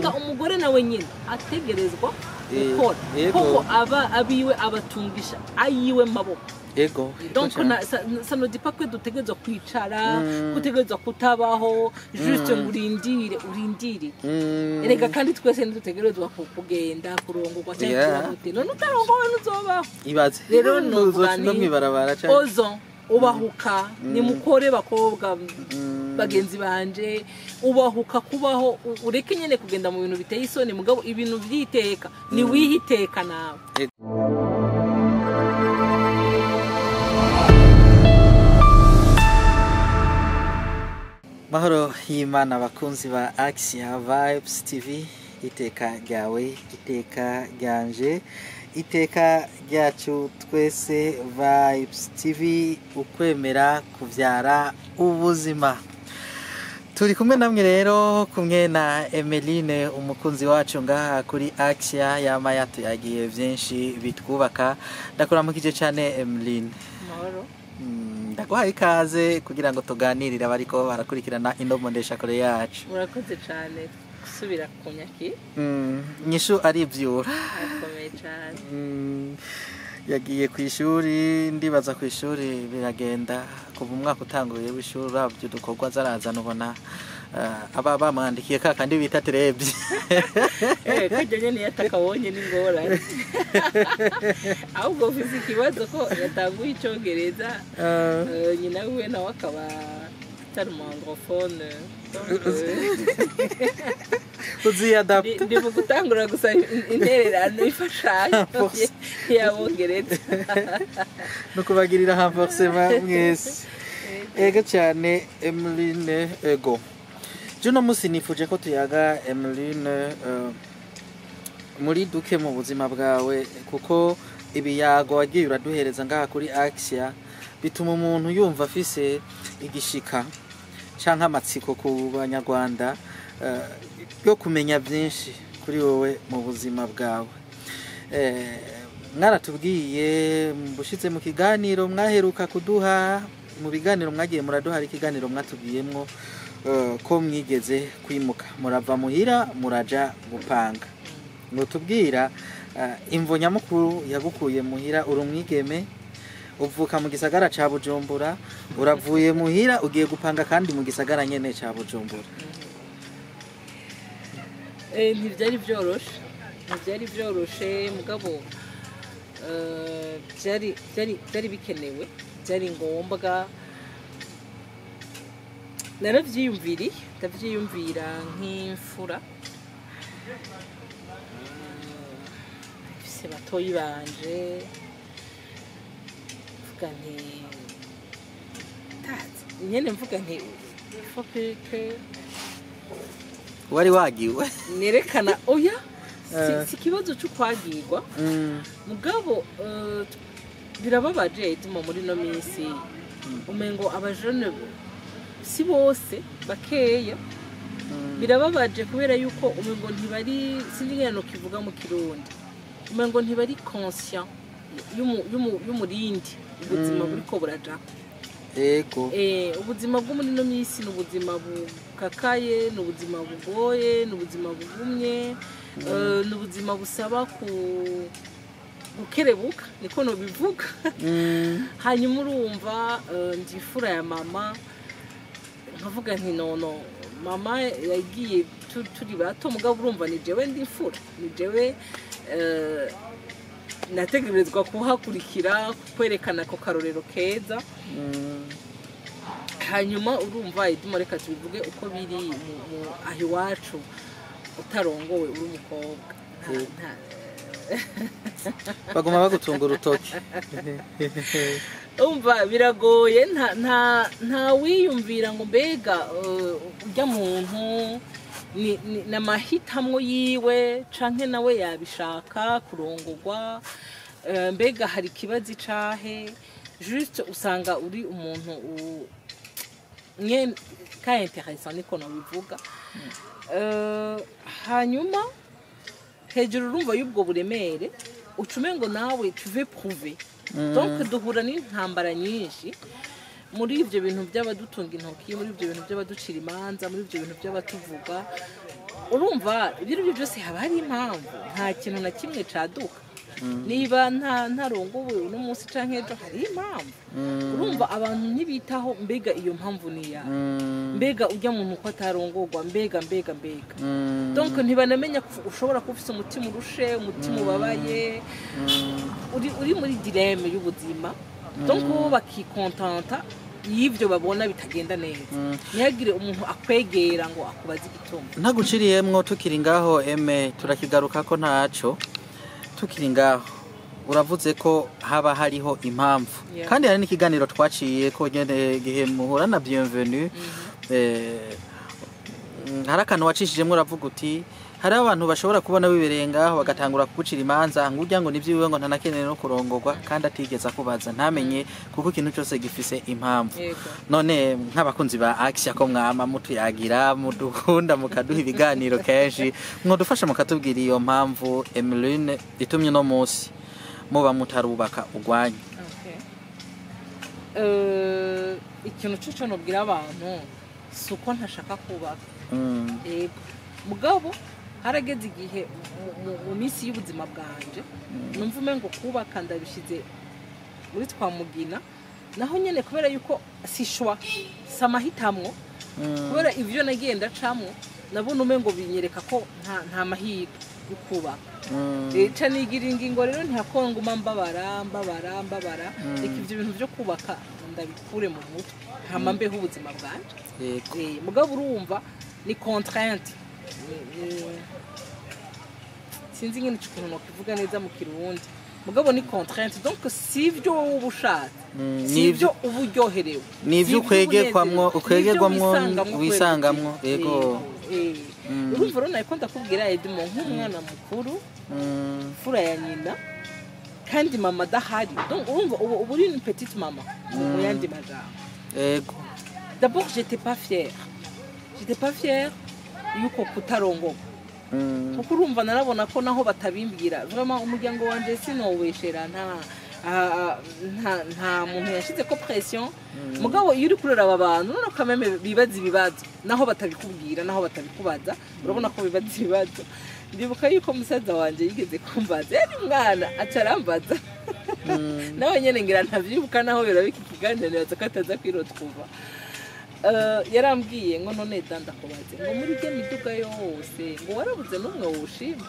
Usanga umugore nawe nyine ategerezwa gukora, kuko aba abiwe abatungisha ayiwe maboko. Donc ça ne dit pas que dutegerezwa kwicara, kutegerezwa kutabaho, juste ngo urindire urindire. Erega kandi twese ntidutegerezwa kugenda kurongorwa cyangwa kuba gute. None utarongowe ntuzobaho. Ibaze. Rero novuga no nti mwibarabara cyane. Ozo ubahuka, nimukore bakobwa bagenzi banje, ubahuka kubaho, ureke nyene kugenda mu bintu biteye isoni, mugabo ibintu vyiteka ni wihiteka nawe. Mahoro y'Imana abakunzi ba Axia Vibes TV, iteka ryawe, iteka ryanje, iteka ryacu twese. Vibes TV, ukwemera kuvyara ubuzima. Turi kumwe namwe rero, kumwe na Emeline, umukunzi wacu ngaha kuri Axia, yama yatuyagiye vyinshi bitwubaka. Ndakuramukije cyane, Emeline. Mahoro. Ndaguhaye ikaze kugira ngo tuganirire abariko barakurikirana ino mboneshakure yacu. Murakoze cyane gusubira kunyaki. Nyishu arivyura. Akomeye cyane. Yagiye ku ishuri, ndibaza ku ishuri biragenda kuva umwaka utanguye w'ishuri, uravye udukorwa zarazana ubona aba bamwandikiye ka kandi bita terebye. Kajya nyene yatakabonye n'ingorane, ahubwo ufise ikibazo ko yatanguye icongereza, nyina wiwe nawe akaba atari umu anglophone. Donc, uziyadapta. Ndi mu gutangura gusa intererano ifashanyo y'abongereza. No kubagirira renforcement mwese. Ego cyane, Emeline. Ego, juno musi nifuje ko tuyaga, Emeline, muri duke mu buzima bwawe, kuko ibiyago wagiye uraduhereza ngaha kuri Axia bituma umuntu yumva afise igishika canke amatsiko ku banyarwanda yo kumenya byinshi kuri wowe mu buzima bwawe. Mwaratubwiye bushize mu kiganiro mwaheruka kuduha, mu biganiro mwagiye muraduha, hari ikiganiro mwatubwiyemwo ko mwigeze kwimuka, murava muhira muraja gupanga. Mutubwira imvo nyamukuru yagukuye muhira. Uri umwigeme, uvuka mu gisagara ca Bujumbura, uravuye muhira ugiye gupanga kandi mu gisagara nyene ca Bujumbura. Ntibyari byoroshe, ntibyari byoroshe, mugabo byari bikenewe, byari ngombwa. Naravyiyumviriye, ndavyiyumvira nk'imfura, mfise batoyi banje, mvuga nti tazi nyene, mvuga nti faut que Wari wagiwe? Nerekana oya, si ikibazo cyo kwagirwa, mugabo birababaje ituma muri no minsi umengo abajene si bose, bakeya. Birababaje kubera yuko umengo ntibari, sinzi ingene nokivuga mu Kirundi, umengo ntibari conscient y'umurindi ubuzima buriko burajako. Ubuzima bwo muri ino minsi ni ubuzima bukakaye, ni ubuzima bugoye, ni ubuzima bugumye, ni ubuzima busaba ku gukerebuka, niko nobivuga. Hanyuma urumva, ndi imfura ya mama, nkavuga nti nono mama yagiye turi bato, mugabo urumva ni jewe ndi imfura, ni jewe nategerezwa kuhakurikira, kwerekana ako karorero keza. Hanyuma urumva iduma, reka tubivuge uko biri, mu aho iwacu utarongowe uri umukobwa Baguma bagutunga urutoki. Umva, biragoye, nta wiyumvira ngo mbega urya muntu ni amahitamwo yiwe canke nawe yabishaka kurongorwa, mbega hari ikibazo icahe. Juste usanga uri umuntu nye ka intéressant, niko nobivuga. Hanyuma hejuru urumva y'ubwo buremere ucume ngo nawe tu veux prouver. Donc duhura n'intambara nyinshi muri ibyo bintu by'abadutunga intoki, muri ibyo bintu by'abaducira imanza, muri ibyo bintu by'abatuvuga. Urumva, ibyo ari byo byose haba hari impamvu, nta kintu na kimwe caduka. Niba ntarongowe uno munsi canke ejo, hari impamvu. Urumva, abantu ntibitaho mbega iyo mpamvu ni iyahe, mbega ujya muntu uko atarongorwa, mbega mbega mbega. Donc ntibanamenya ko ushobora kuba ufise umutima urushe, umutima ubabaye, uri muri dilemme y'ubuzima. Donc bo bakikontanta y'ibyo babona bitagenda neza, ntihagire umuntu akwegera ngo akubaze igituma. Ntaguciriyemwo, tukiri ngaho eme, turakigaruka ko ntaco. Tukiri ngaho, uravuze ko haba hariho impamvu, kandi hari n'ikiganiro twaciye ko nyene gihe muhura na Bienvenue, hari akantu wacishijemwo uravuga uti hari abantu bashobora kubona bibereye ngaho bagatangura kugucira imanza, ngo urya ngo nivyiwe, ngo ntanakeneye no kurongorwa, kandi atigeze akubaza, ntamenye, kuko ikintu cyose gifise impamvu. None nk'abakunzi ba Axia, ko mwama mutuyagira, mudukunda, mukaduha ibiganiro kenshi, mwadufasha mukatubwira iyo mpamvu, Emeline, itumye uno munsi muba mutarubaka urwanyu? Okay. Ikintu cyo nobwira abantu si uko ntashaka kubaka. Yego, mugabo harageze igihe mu minsi y'ubuzima bwanje numva umengo kubaka ndabishize muri twamugina, naho nyene kubera yuko si choix, si amahitamwo, kubera ivyo nagiye ndacamwo nabona umengo binyereka ko nta mahirwe yo kubaka. Ca nigira ingingo rero, ntihakonguma mbabara mbabara mbabara, reka ivyo bintu vyo kubaka ndabikure mu mutwe, hama mbeho ubuzima bwanje. Mugabo urumva ni contrainte. Sinzi ingene ico kintu nokivuga neza mu Kirundi, mugabo ni contrainte. Donc si ivyo wowe uba ushatse, si ivyo uba uryoherewe, Ni ivyo si ivyo ukwegerwamwo, unezerewe, ukwegerwamwo, ni ivyo wisangamwo, kubera yego. Urumva rero nariko ndakubwira, Edmond, nk'umwana mukuru, fura ya nyina, kandi mama adahari. Donc urumva ubu uri une petite mama mu yandi majambo. D'abord j'étais pas fière, j'étais pas fière yuko kutarongorwa, kuko urumva narabona ko naho batabimbwira, vraiment umuryango wanje sinoweshera, nta muntu yashize ko pression. Mugabo iyo uri kurera aba bantu none kameme bibaza ibibazo naho batabikubwira, naho batabikubaza, urabona ko bibaza ibibazo. Ndibuka yuko musaza wanje yigeze kumbaza, yari umwana, acarambaza nawe nyene, ngira ntavyibuka, naho birabika ikiganiro, nibaza ko ataza kwirotwumva. Yarambwiye ngo none da ndakubaze, ngo muri rya miduga yose ngo warabuze n'umwe wawushima?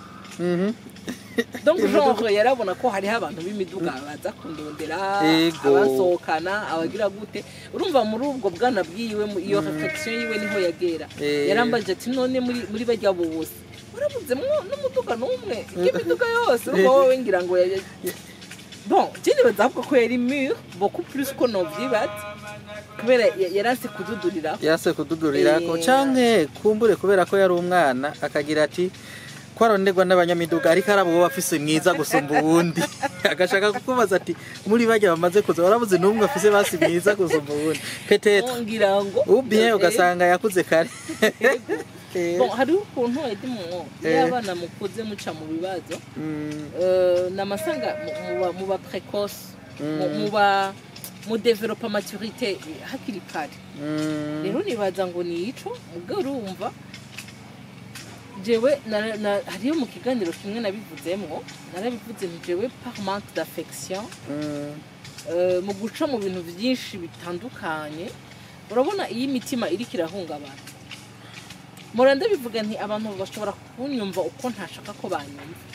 Donc genre yarabona ko hariho abantu b'imiduga baza kundondera, abasohokana, abagira gute. Urumva muri ubwo bwana bwiwe, iyo réflexion yiwe niho yagera. Yarambaje ati none muri barya bose warabuzemwo n'umuduga n'umwe, imiduga yose? Urumva wowe ngira ngo bon, je nibaza ahubwo ko yari mûr beaucoup plus ko novyibaza, kubera yaranse kududurira. Yase kududurirako, canke kumbure kubera ko yari umwana akagira ati ko aronderwa n'abanyamiduga, ariko arabo bo bafise mwiza gusumba uwundi, agashaka kukubaza ati muri barya bamaze kuza warabuze n'umwe afise basi mwiza gusumba uwundi, peut-être. Ngira ngo Ou bien ugasanga yakuze kare. Bon, hariho ukuntu, Edmond, iyo abana mukuze muca mu bibazo, namasanga muba précoce, muba mudevelopa maturité hakiri kare. Rero nibaza ngo ni ico. Mugabo urumva jewe hariyo mu kiganiro kimwe nabivuzemwo, narabivuze nti jewe par manque d'affection, mu guca mu bintu byinshi bitandukanye, urabona iyo imitima iriko irahungabana, mpora ndabivuga nti abantu bashobora kunyumva uko ntashaka ko banyumva,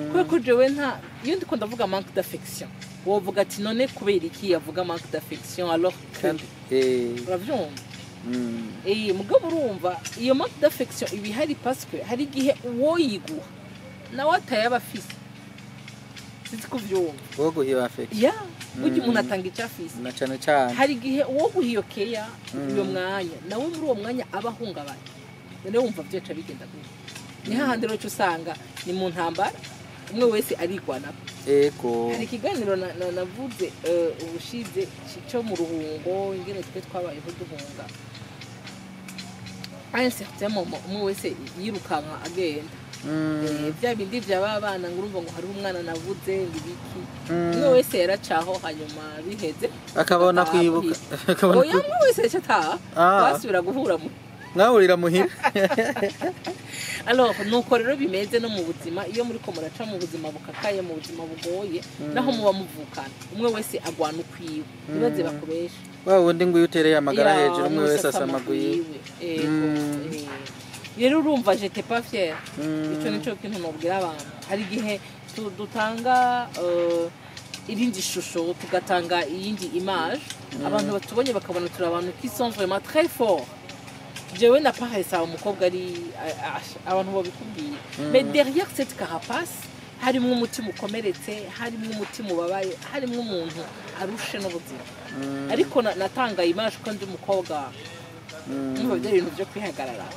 kubera ko jewe nta iyo ndiko ndavuga manque d'affection, wovuga ati none kubera iki yavuga manque d'affection alors que Kandi uravyumva. Mugabo urumva iyo manque d'affection iba ihari parce que hari igihe uwo yiguha nawe atayaba afise, sinzi ko uvyumva. Wo guhiba affection. Ya, burya umuntu atanga icyo afise. Na cane cane. Hari igihe uwo guha iyo keya, uyo mwanya, nawe muri uwo mwanya aba ahungabanye. None wumva vyoca bigenda gute? Ni hahandi rero uca usanga ni mu ntambara, umwe wese arigwanako. Hari ikiganiro navuze ubushize cyo mu ruhungo, ingene twe twabayeho duhunga. À un certain moment umwe wese yirukanka agenda. Bya bindi byaba bana ngo urumva ngo hariho umwana navuze ngo ibiki, umwe wese yaracaho, hanyuma biheze akabona agataha kwibuka muhira. Akabona Oya, umwe wese yaca ataha. Basubira guhura mu Mwahurira muhira. Alors nuko rero bimeze no mu buzima. Iyo muri ko muraca mu buzima bukakaye, mu buzima bugoye, naho muba muvukana, umwe wese agwana ukwiwe, ntibaze bakubeshe. Wa wundi ngo iyo utereye amagara Ya, hejuru, umwe wese asamaguye. Yego. Rero urumva, j'étais pas fière. Icyo nicyo kintu nobwira abantu. Hari igihe dutanga irindi shusho, tugatanga iyindi image, abantu batubonye bakabona turi abantu qui sont vraiment très forts. Jewe naparaissa umukobwa ari abantu babikubwiye, mais derrière cette carapace harimo umutima ukomeretse, harimo umutima ubabaye, harimo umuntu arushe n'ubuzima. Ariko natanga image ko ndi umukobwa, numva bya bintu byo kwihagarara.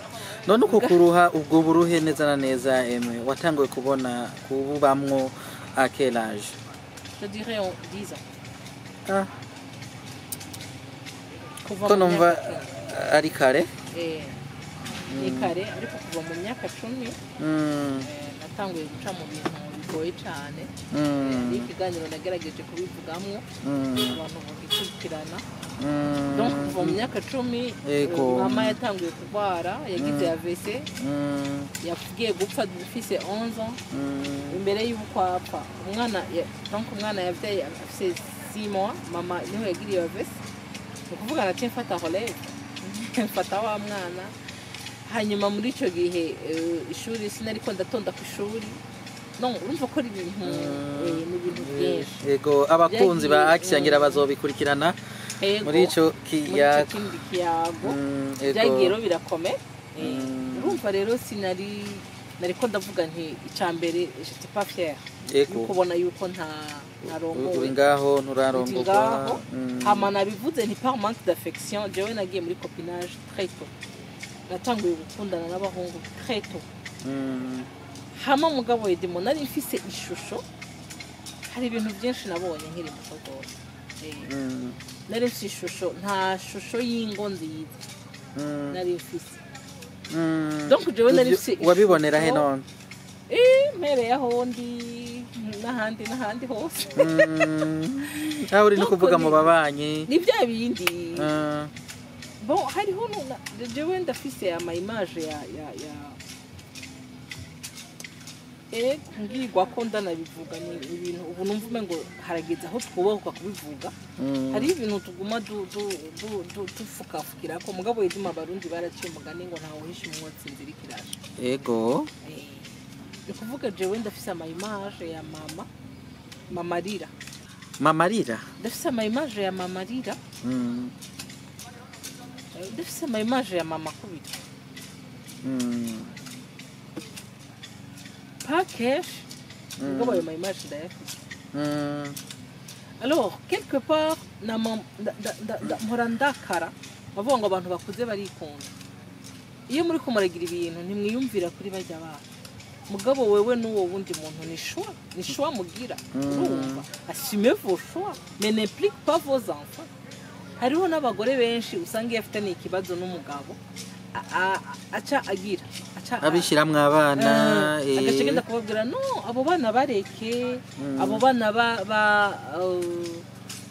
None uko kuruha, ubwo buruhe neza na neza, emwe, watanguye kubona kububamwo à quel âge? Je dirais en 10 ans. Ah, Kuva ko mu numva myaka 10. Ari kare. Ni kare, ariko kuva mu myaka 10 natanguye guca mu bintu bigoye cyane. Ni ikiganiro nagerageje kubivugamwo, abantu bagikurikirana. Donc kuva mu myaka 10, mama yatanguye kurwara, yagize AVC, yagiye gupfa mfise 11 ans. Imbere y'uko apfa, umwana donc umwana yavyaye afise 6 mois, mama niho yagiriye AVC. Ni ukuvuga naciye mfata relève, mfata wa mwana. Hanyuma muri icyo gihe ishuri sinariko ndatonda ku ishuri. Non, urumva ko ari ibintu ni ibintu byinshi. Yego, abakunzi ba Byagiye, Action ngira bazobikurikirana muri ico muri ico kiyago. Kindi kiyago. Yego. Byagiye rero birakome. Urumva rero sinari nariko ndavuga nti icya mbere, j'étais pas fière yo kubona yuko nta ntarongowe. Uri ngaho Ndi nturarongorwa. ngaho. Hama nabivuze nti par manque d'affection, jewe nagiye muri copinage très tôt, natanguye gukundana n'abahungu très tôt. Hama mugabo Edimo, nari mfise ishusho, hari ibintu byinshi nabonye nkiri muto rwose. Nari mfise ishusho, nta shusho y'ingo nziza nari mfise. Donc jewe nari Ivyo mfise wabibonera he ishusho. none? Mpereye aho ndi n'ahandi n'ahandi hose. Aho uri no Donc kuvuga mu babanyi. Ni bya bindi. Bon, hariho jewe ndafise ama image ya mbwirwa ko ndanabivuga, ni ibintu ubu numva umengo harageze aho twubahwa kubivuga. Hariho ibintu tuguma dupfukafukirako, mugabo yedima Abarundi baraciye umugani ngo ntawe uhisha umwotsi inzira ikirashe. Ni kuvuga jewe ndafise ama image ya mama, mama arira. Mama arira. Ndafise ama image ya mama arira. Ndafise ama image ya mama akubitwa. Pas kenshi, mugabo ayo ma image ndayafise. Alors quelque part mpora ndakara bavuga ngo abantu bakuze barikunda. Iyo muri kumuragira ibintu, ntimwiyumvira kuri bajya bana. Mugabo wewe n'uwo wundi muntu ni choix, ni choix mugira. Urumva, assumez vos choix, mais n'implique pas vos enfants. Hariho n'abagore benshi usanga iyo afitanye ikibazo n'umugabo, aca agira aca Abishiramwo abana. Agace genda kubabwira: "No, abo bana bareke, abo bana ba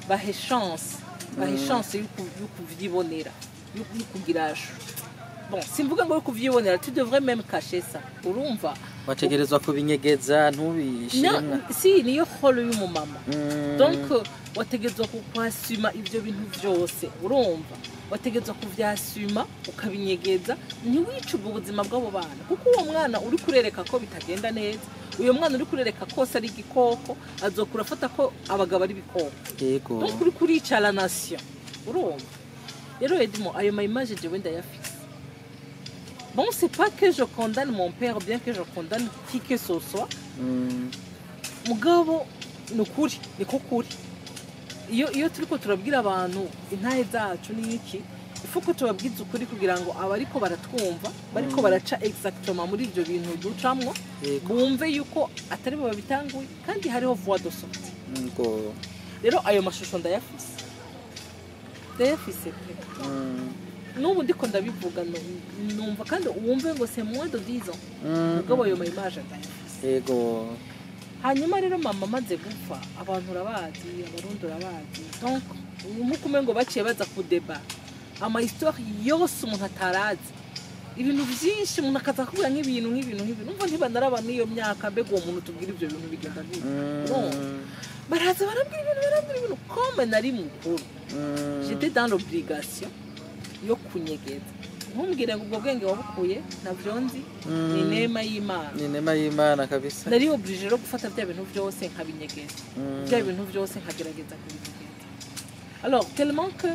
bahe chance, bahe chance yo kuvyibonera, yo kugira." Bon, simvuga ngo yo kuvyibonera, tu devrais même cacher ça, urumva. Wategerezwa kubinyegeza, ntubishiremwo. No, si niyo rôle y'umumama. Donc wategerezwa kwasuma ivyo bintu vyose, urumva, wategerezwa kuvyasuma, ukabinyegeza, ntiwice ubwo buzima bw'abo bana, kuko uwo mwana uri kurereka ko bitagenda neza, uyo mwana uri kurereka kose ari igikoko, azokura afata ko abagabo ari ibikoko. Donc uri kurica la nation, urumva. Rero Edmo, ayo ma image jewe ndayafise. Bon, c'est pas que je condamne mon père, bien que je condamne qui que ce soit. Mugabo ni ukuri, niko kuri. Iyo turiko turabwira abantu intahe zacu ni iki, ifu ko tubabwiza ukuri kugira ngo abariko baratwumva, bariko baraca exactement muri ibyo bintu ducamwo, bumve yuko atari bo babitanguye kandi hariho voie de sortie. Rero ayo mashusho ndayafise, ndayafise pe. N'ubu ndiko ndabivuga, numva kandi wumve ngo c'est moins de 10 ans, mugabo ayo ma image ndayafise. Hanyuma rero mama amaze gupfa, abantu urabazi, Abarundi urabazi, donc nk'uko umengo baciye baza kudeba ama histoire yose umuntu atarazi. Ibintu byinshi umuntu akaza kuvuga nk'ibintu umva ntibanaraba n'iyo myaka. Mbega uwo muntu tubwira ibyo bintu bigenda gute? Urumva? Baraza barambwira ibintu comme nari mukuru. J'étais dans l'obligation yo kunyegeza. Ntumbwire ngo ubwo bwenge wabukuye, ntabyo nzi, ni inema y'Imana. Ni inema y'Imana kabisa. Nari obligé rero gufata bya bintu byose nkabinyegeza, bya bintu byose nkagerageza kubinyegeza. Alors tellement que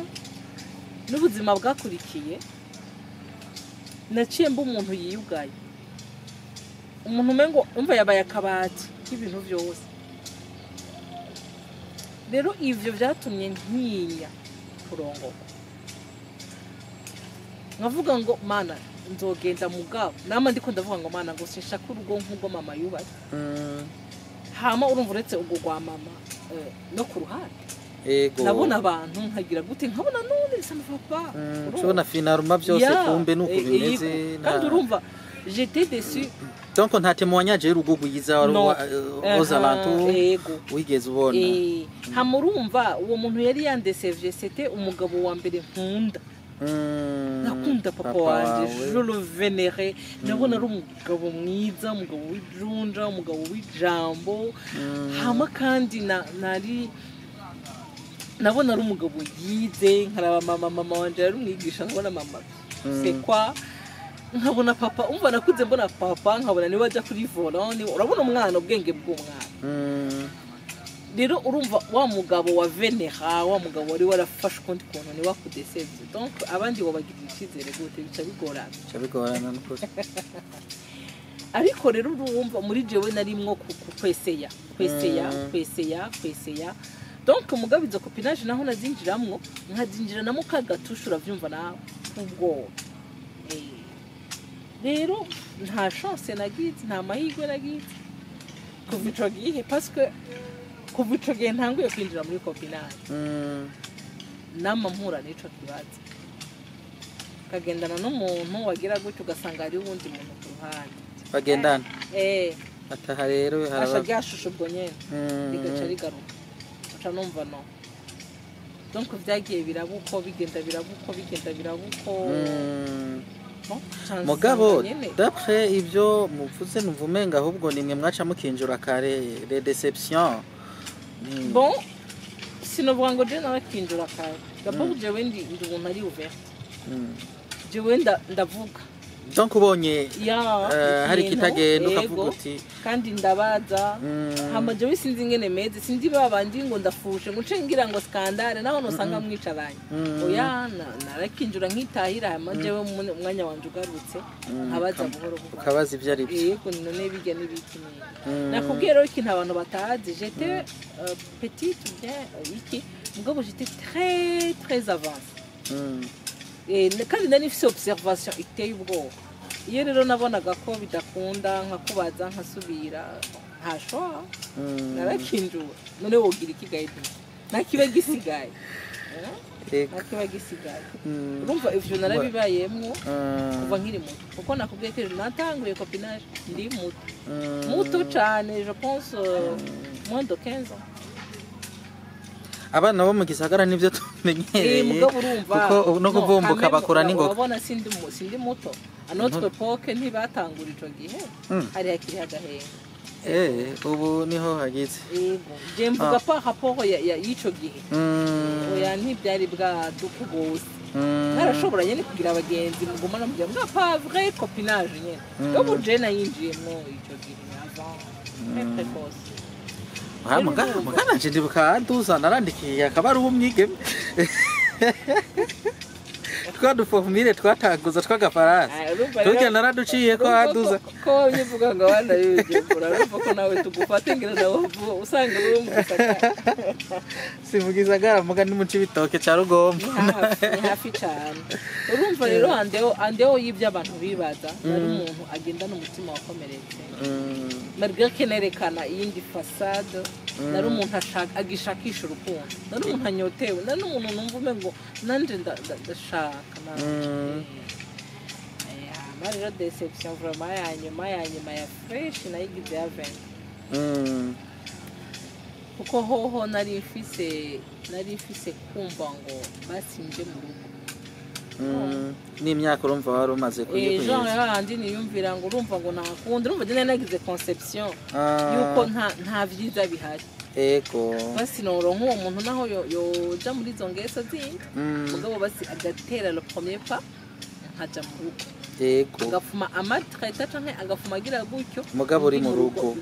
n'ubuzima bwakurikiye naciye mba umuntu yiyugaye, umuntu umengo umva yabaye akabati k'ibintu byose. Rero ivyo byatumye ntinya kurongorwa, nkavuga ngo "Mana, nzogenda." Mugabo nama ndiko ndavuga ngo "Mana," ngo "sinshaka urugo nk'ubwo mama yubatse." Hama urumva, uretse ubwo rwa mama, no ku ruhande nabona abantu nkagira gute, nkabona none ça ne va pas. Urumva? Tubona finalement byose kumbe nuko bimeze. Yego. Kandi urumva j'étais déçue. Donc nta témoignage y'urugo rwiza wari No. aux alentours Yego. wigeze ubona. Hama urumva uwo muntu yari yandesevye, c'était umugabo wa mbere nkunda. Nakunda papa wanje, wawe. Je le vénérais. Ndabona ari umugabo mwiza, umugabo w'ijunja, umugabo w'ijambo. Hama kandi nari nabona ari umugabo yize, nkaraba mama wanje yari umwigisha, nkabona mama c'est quoi, nkabona papa. Umva, nakuze mbona papa, nkabona niwe ajya kuri volant, urabona umwana, ubwenge bw'umwana. Rero urumva wa mugabo wa venera, wa mugabo wari warafashe ukundi kuntu, niwe akudesevye. Donc abandi wabagirira icyizere gute? Bica bigorana. Bica bigorana n'ukuri. Ariko rero urumva muri jewe narimwo kweseya, kweseya, kweseya, kweseya. Donc mugabo izo copinage naho nazinjiramwo, nkazinjiranamo kagatusha, uravyumva nawe, k'ubwoba. Rero nta chance nagize, nta mahirwe nagize kuva ico gihe, parce que kuva ico gihe ntanguye kwinjira muri copinage, nama mpura n'ico kibazo, ukagendana n'umuntu wagira gutyo, ugasanga hariho uwundi muntu ku ruhande. Bagendana. Eh. Ataha rero asha haraba ryashushe ubwo nyene, rigaca rigaruka, uca numva no. Donc vyagiye biraba uko bigenda, biraba uko bigenda, biraba uko. Bon, ca nsanga Mugabo nyene. d'après ibyo muvuze, numva umenga ahubwo nimwe mwaca mukinjura kare les déceptions. Bon, sinovuga ngo je narakinjura kare. D'abord jewe ndi umuntu ari ouverte. Jewe ndavuga. Donc ubonye ya hari ikintu, ikitagenda, ukavuga uti kandi ndabaza. Hama jewe sinzi ingene meze, sinzi babandi ngo ndafushe ngo nce ngira ngo scandale naho nosanga mwicaranye. Oya, narakinjura nkitahira. Hama jewe umwanya wanje ugarutse, nkabaza buhoro buhoro. Ukabaza ibyo ari byo. Yego, none bijya n'ibiki n'ibiki. Nakubwiye rero ikintu abantu batazi: j'étais petite ou bien iki, mugabo j'étais très très avancée. Kandi nari mfise observation iteye ubwoba. Iyo rero nabonaga ko bidakunda, nkakubaza, nkasubira, nta choix. Narakinjura. None wogira iki gahita nta kiba gisigaye? Eh? Ego. Nta kiba gisigaye. Urumva ivyo narabibayemwo kuva nkiri muto, kuko nakubwiye ko natanguye copinage ndi muto, muto cane, je pense moins de 15 ans. Abana bo mu gisagara nibyo tumenyereye. Mugabo urumva kuko no kuvumbuka quand même, bakura n'ingoga. Urabona sindi muto. À notre époque ntibatangura ico gihe, hari hakiri hagahenga. Ubu niho hageze. Yego, je mvuga par rapport ya y'ico gihe. Oya, ntibyari bwaduke gose. Mwarashobora nyene kugira abagenzi mugumana mugira mbwa pas vrai copinage nyene. Donc je nayinjiyemwo ico gihe avant, très précoce. Ah, muga nanje ndibuka aduza narandikiye akaba ari umwigeme twa duformule twataguza tw'agafaransa. Ah, urumva rero- Turya naraduciye ko urumva aduza. Ko uvuga ngo abana b'ibijumbura, urumva ko nawe tugufate ngira nawe usanga uri mu gisagara. Sivuga muga ni mu Cibitoke ca Rugombo. Ni hafi, ni hafi cyane. Urumva rero andeho y'ibyo abantu bibaza, nari umuntu agendana umutima wakomeretse. Malgré que nerekana iyindi façade, nari umuntu agishakisha urukundo, nari umuntu anyotewe, nari umuntu numva umengo nanje ndashaka nanje. Hama rero déception vraiment ya nyuma ya fresh nayigize ya 20, kuko hoho nari mfise kumva ngo basinje mu rugo. N'imyaka urumva wari umaze kuyikwiza. Genre handi niyumvira ngo urumva ngo nakunda, urumva je nagize conception yuko nta vyiza bihari. Ego. Basi noronka uwo muntu naho yoja muri izo ngeso zindi, mugabo basi agatera le premier pas nkaja mu rugo. Ego. Agafuma amatreta canke agafuma agira gutyo, mugabo uri mu rugo.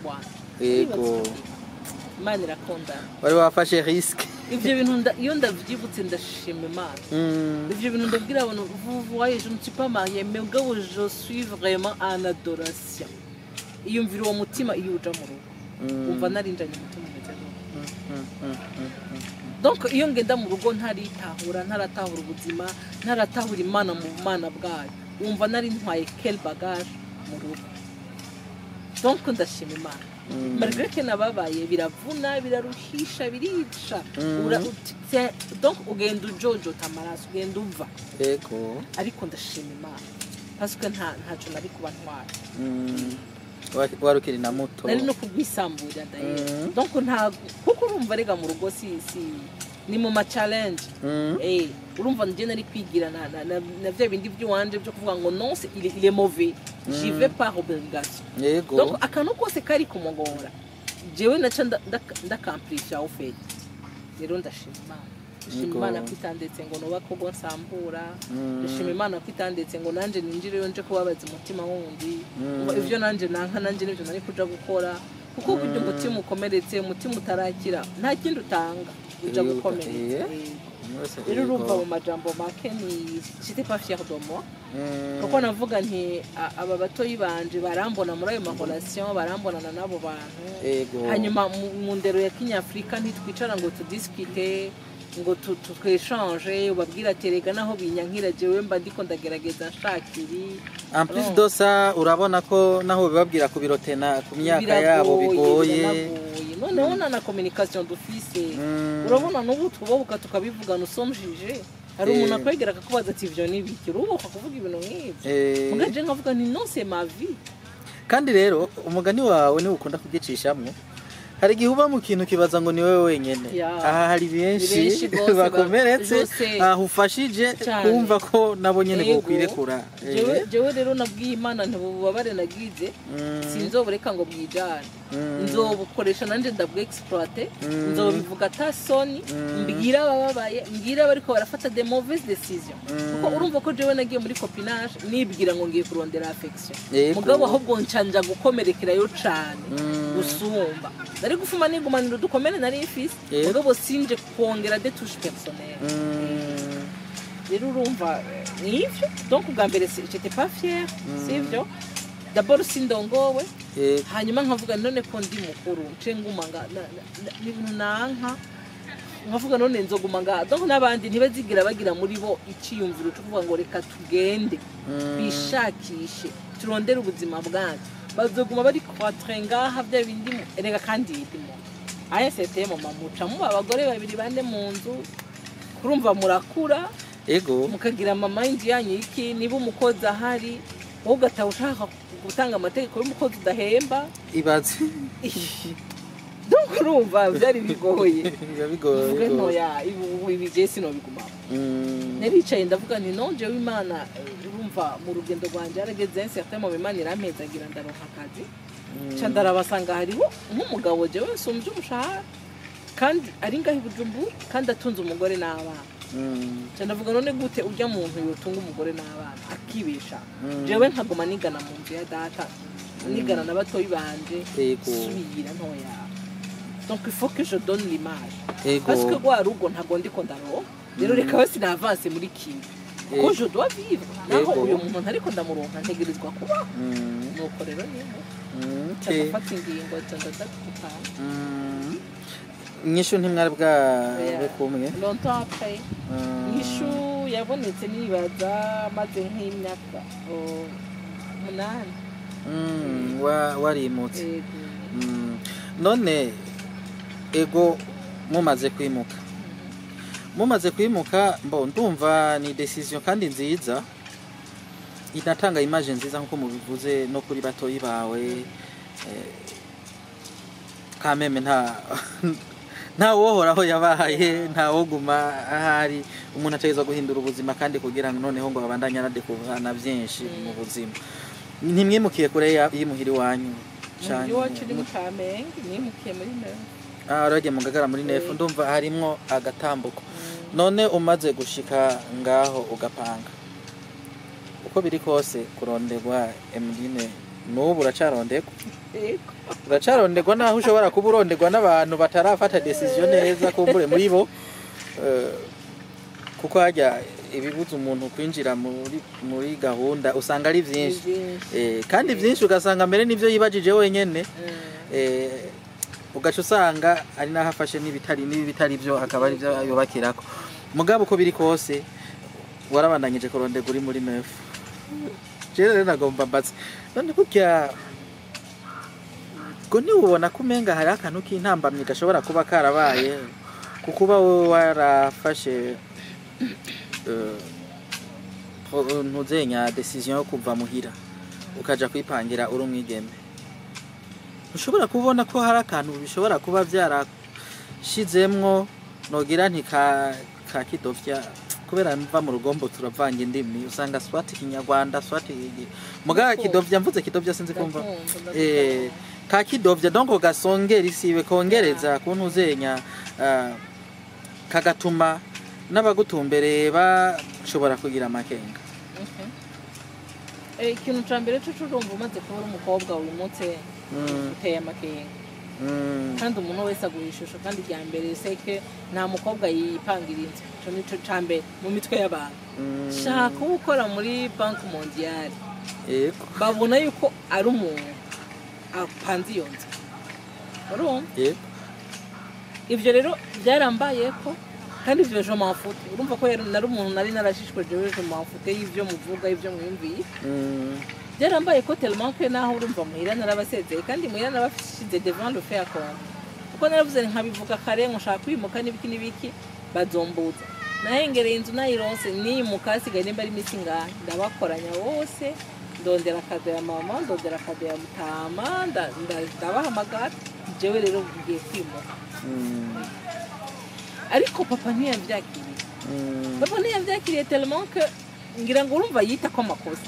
Ego. Imana irakundana. Wari wafashe risque. Ivyo bintu iyo ndavyibutse ndashima Imana. Ivyo bintu ndabwira abantu, vous voyez, je ne suis pas mariée, mais mugabo je suis vraiment en adoration. Iyumvira uwo mutima iyo uja mu rugo. Umva narinjanye umutima umeze gutyo. Donc iyo ngenda mu rugo ntaritahura, ntaratahura ubuzima, ntaratahura Imana mu bumana bwayo, wumva nari ntwaye quel bagage mu rugo. Donc ndashima Imana. Malgré que nababaye, biravuna, biraruhisha, birica. Donc ugenda ujojota amaraso, ugenda uva. Ego. Ariko ndashima Imana parce que ntaco nari kuba ntwaye. Wari ukiri na muto. Nari no kugwisambura d'ailleurs. Donc nta kuko urumva rega mu rugo si ni mu ma challenge. Urumva nje nari kwigira na vya bindi by'uwanje byo kuvuga ngo non, il est mauvais. J'y vais par obligation. Yego. Donc akantu kose kari kumugora, jewe naca ndakamplifya au fait. Rero ndashima Imana. Ndashima Imana ko itandetse ngo noba kogo nsambura. Ndashima Imana ko itandetse ngo nanje ninjireyo nje kubabaza umutima wundi. Ivyo nanje nanka nanje nivyo nari kuja gukora. Kuko buryo umutima ukomeretse, umutima utarakira, nta kindi utanga uja gukomeretsa. Rero urumva mu majambo make ni j'étais pas fière de moi. Kuko navuga nti aba batoyi banje barambona muri ayo ma relation, barambonana n'abo bantu. Hanyuma mu ndero ya Kinyafrika ntitwicara ngo tudiskite, ngo twechange, ubabwira ati rega naho binyankira jewe mba ndiko ndagerageza nshakiri. En plus de ça urabona ko naho bibabwira ku birotena ku myaka yabo bigoye. Noneho na communication d'office. Urabona n'ubu tubobuka tukabivuga nous sommes jugés. Hari umuntu akwegera akakubaza ati ivyo ni biki, urubuka kuvuga ibintu nk'ivyo. Mugaje nkavuga nti non, c'est ma vie. Kandi rero umugani wawe ni ukunda kugicishamwe. Hari igihe uba mu kintu kibaza ngo ni wewe wenyene. Aha hari benshi bakomeretse, aho ufashije kumva ko nabo nyene bokwirekura. Jewe rero nabwiye Imana ntibubabare nagize, sinzobureka ngo bwijane. Nzobukoresha nanje ndabwe exploiter, nzobivuga atasoni, mbwira abababaye, mbwira abariko barafata des mauvaises décisions. Kuko urumva ko jewe nagiye muri copinage nibwira ngo ngiye kurondera affection. Mugabo ahubwo ncanja gukomerekerayo cane gusumba. Nari gufuma nigumanira udukomere nari mfise, mugabo sinje kongera des touches personnelles. Rero urumva nivyo. Donc ubwa mbere j'étais pas fière, sivyo? D'abord sindongowe, hanyuma nkavuga none ko ndi mukuru nce nguma nga n'ibintu nanka, nkavuga none nzoguma nga. Donc n'abandi ntibazigira bagira muri bo iciyumviro cyo kuvuga ngo reka tugende twishakishe turondere ubuzima bwacu. Bazoguma bari croître ngaha bya bindi erega kandi bidimo. Aya c'était mama muca mu abagore babiri bane mu nzu, kurumva murakura. Ego. Mukagira mama indi yanyu iki niba umukozi ahari wowe ugataha ushaka gutanga amategeko y'umukozi udahemba ibaze. Donc urumva byari bigoye. Bigoye. Ntoya ibi je sinobiguma. Naricaye ndavuga nti non, jewe Imana urumva mu rugendo rwanje yarageze un certain moment Imana irampezagira ndaronka akazi. Ca ndarabasanga hariho nk'umugabo jewe nsumvye umushahara kandi ari ngaho i Bujumbura kandi atunze umugore n'abana. Ca ndavuga none gute urya muntu yotunga umugore n'abana akibesha, jewe nkaguma nigana mu nzu ya data, nigana na batoyi banje, subira ntoya. Donc il faut que je donne l'image. Parce que rwa rugo ntago ndiko ndaronka. Rero reka basi n'avance muri kimwe. Kuko je dois vivre. Naho uyu muntu ntariko ndamuronka ntegerezwa kubaho. Nuko rero niho ndafata ingingo ndadakupana. Inyishu ntimwari bwabe kumwe? Longtemps après. Inyishu yabonetse nibaza maze nk'imyaka 8. Warimutse. None ego mumaze kwimuka. Mumaze kwimuka mbo ndumva ni decision kandi nziza, inatanga image nziza nkuko mubivuze no kuri batoyi bawe. Kameme Nta wohoraho yabaye, nta woguma ahari. Umuntu ategerezwa guhindura ubuzima kandi kugira ngo noneho ngo abandanye aradekuvana byinshi mu buzima. Ntimwimukiye kure y'imuhira iwanyu cane? Iwacu ni mu Kamenge, nimukiye muri neuf. Ah, uragiye mu Ngagara muri neuf. Ndumva harimwo agatambuko. None umaze gushika ngaho ugapanga, uko biri kose kuronderwa, Emeline, n'ubu uracarondegwa? Yego. Uracarondegwa naho ushobora kuba uronderwa n'abantu batarafata décision neza kumbure muri bo. Kuko hajya ibibuza umuntu kwinjira muri gahunda usanga ari byinshi. Kandi byinshi ugasanga mbere n'ibyo yibajije wenyene. Ugaca usanga ari naho afashe n'ibitari byo, akaba ari byo yubakirako. Mugabo uko biri kose warabandanyije kurondegwa uri muri neuf. Jewe rero nagomba mbaze, none burya ngo ntiwubona ko umenga hariho akantu k'intambamyi gashobora kuba karabaye kuko uba wowe warafashe ntuzenya décision yo kuva muhira ukaja kwipangira uri umwigeme, ushobora kubona ko hari akantu bishobora kuba byarashizemwo, nogira nti ka kidovya, kubera mva mu rugombo turavanga indimi, usanga soit Ikinyarwanda soit muga kidovya, mvuze kidovya sinzi kumva. Ndakumva. Ka kidovya, donc gasongera isibe kongereza kuntuzenya, kagatuma n'abagutumbereye bashobora kugira amakenga. Ikintu ca mbere co urumva umaze kuba uri umukobwa uyu munsi uteye amakenga. Kandi umuntu wese aguha ishusho, kandi irya mbere seke nta mukobwa yipangira inzu. Ico nico ca mbere mu mitwe y'abantu. Shaka kuba ukora muri Banque mondiale, babona yuko ari umuntu apanze iyo nzu, urumva? Yego. Ivyo rero byarambayeko, kandi ivyo je m'en fous. Urumva ko nari umuntu nari narashishwe. Jewe je m'en fous y'ivyo muvuga, y'ivyo mwiyumviye. Byarambaye ko tellement que naho urumva muhira narabasezeye, kandi muhira narabashize devant le fait accompli, kuko naravuze nkabivuga kare ngo nshaka kwimuka n'ibiki n'ibiki, bazombuza. Nahengereye inzu nayironse, nimuka hasigaye nimba ari iminsi ingahe, ndabakoranya bose, ndondera cadeau ya mama, ndondera cadeau ya mutama, ndabahamagara, jewe rero ngiye kwimuka. Ariko papa ntiyavyakiriye. Papa ntiyavyakiriye tellement que ngira ngo urumva yita ko amakosa,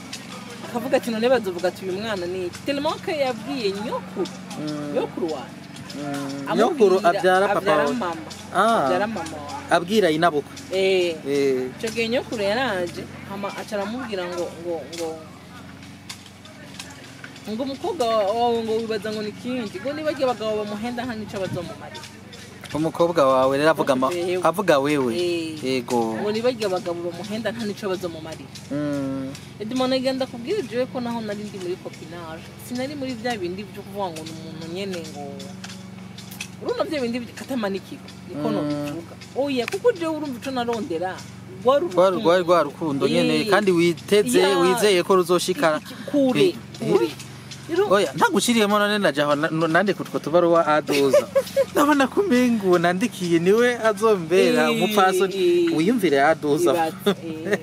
akavuga ati none bazovuga ati uyu mwana ni iki, tellement que yabwiye nyokuru, nyokuru wanje. Nyokuru abyara papa abyara wawe? Mama. Ah. Abyara mama wawe. Abwira inabukwe? Eh. Eh. Ico gihe nyokuru yaraje, hama aca aramubwira ngo umukobwa wawe ngo wibaza ngo ni kindi, ngo niba abagabo bamuhenda nta nico bazomumarira. Umukobwa wawe rero avuga Jewe. Avuga wewe? Eh. Yego. Ngo nibarya abagabo bamuhenda nta nico bazomumarira. Edmond, agenda kubwira jewe ko naho nari ndi muri copinage, sinari muri bya bindi byo kuvuga ngo ni umuntu nyene, ngo urumva bya bindi katamanikirwa, niko nobivuga. Oya, kuko jewe urumva ico narondera rwari rwari urukundo. Rwari rwa rukundo nyene. Eh. Kandi witeze wizeye ko ruzoshikara kure. Eh. Kure. Rero Oya, ntaguciriyemo. None najaho nandika utwo tubaruwa aduza, ndabona ko umengo nandikiye niwe azombera umupfasoni. Wiyumvire aduza. Ibaze, eh.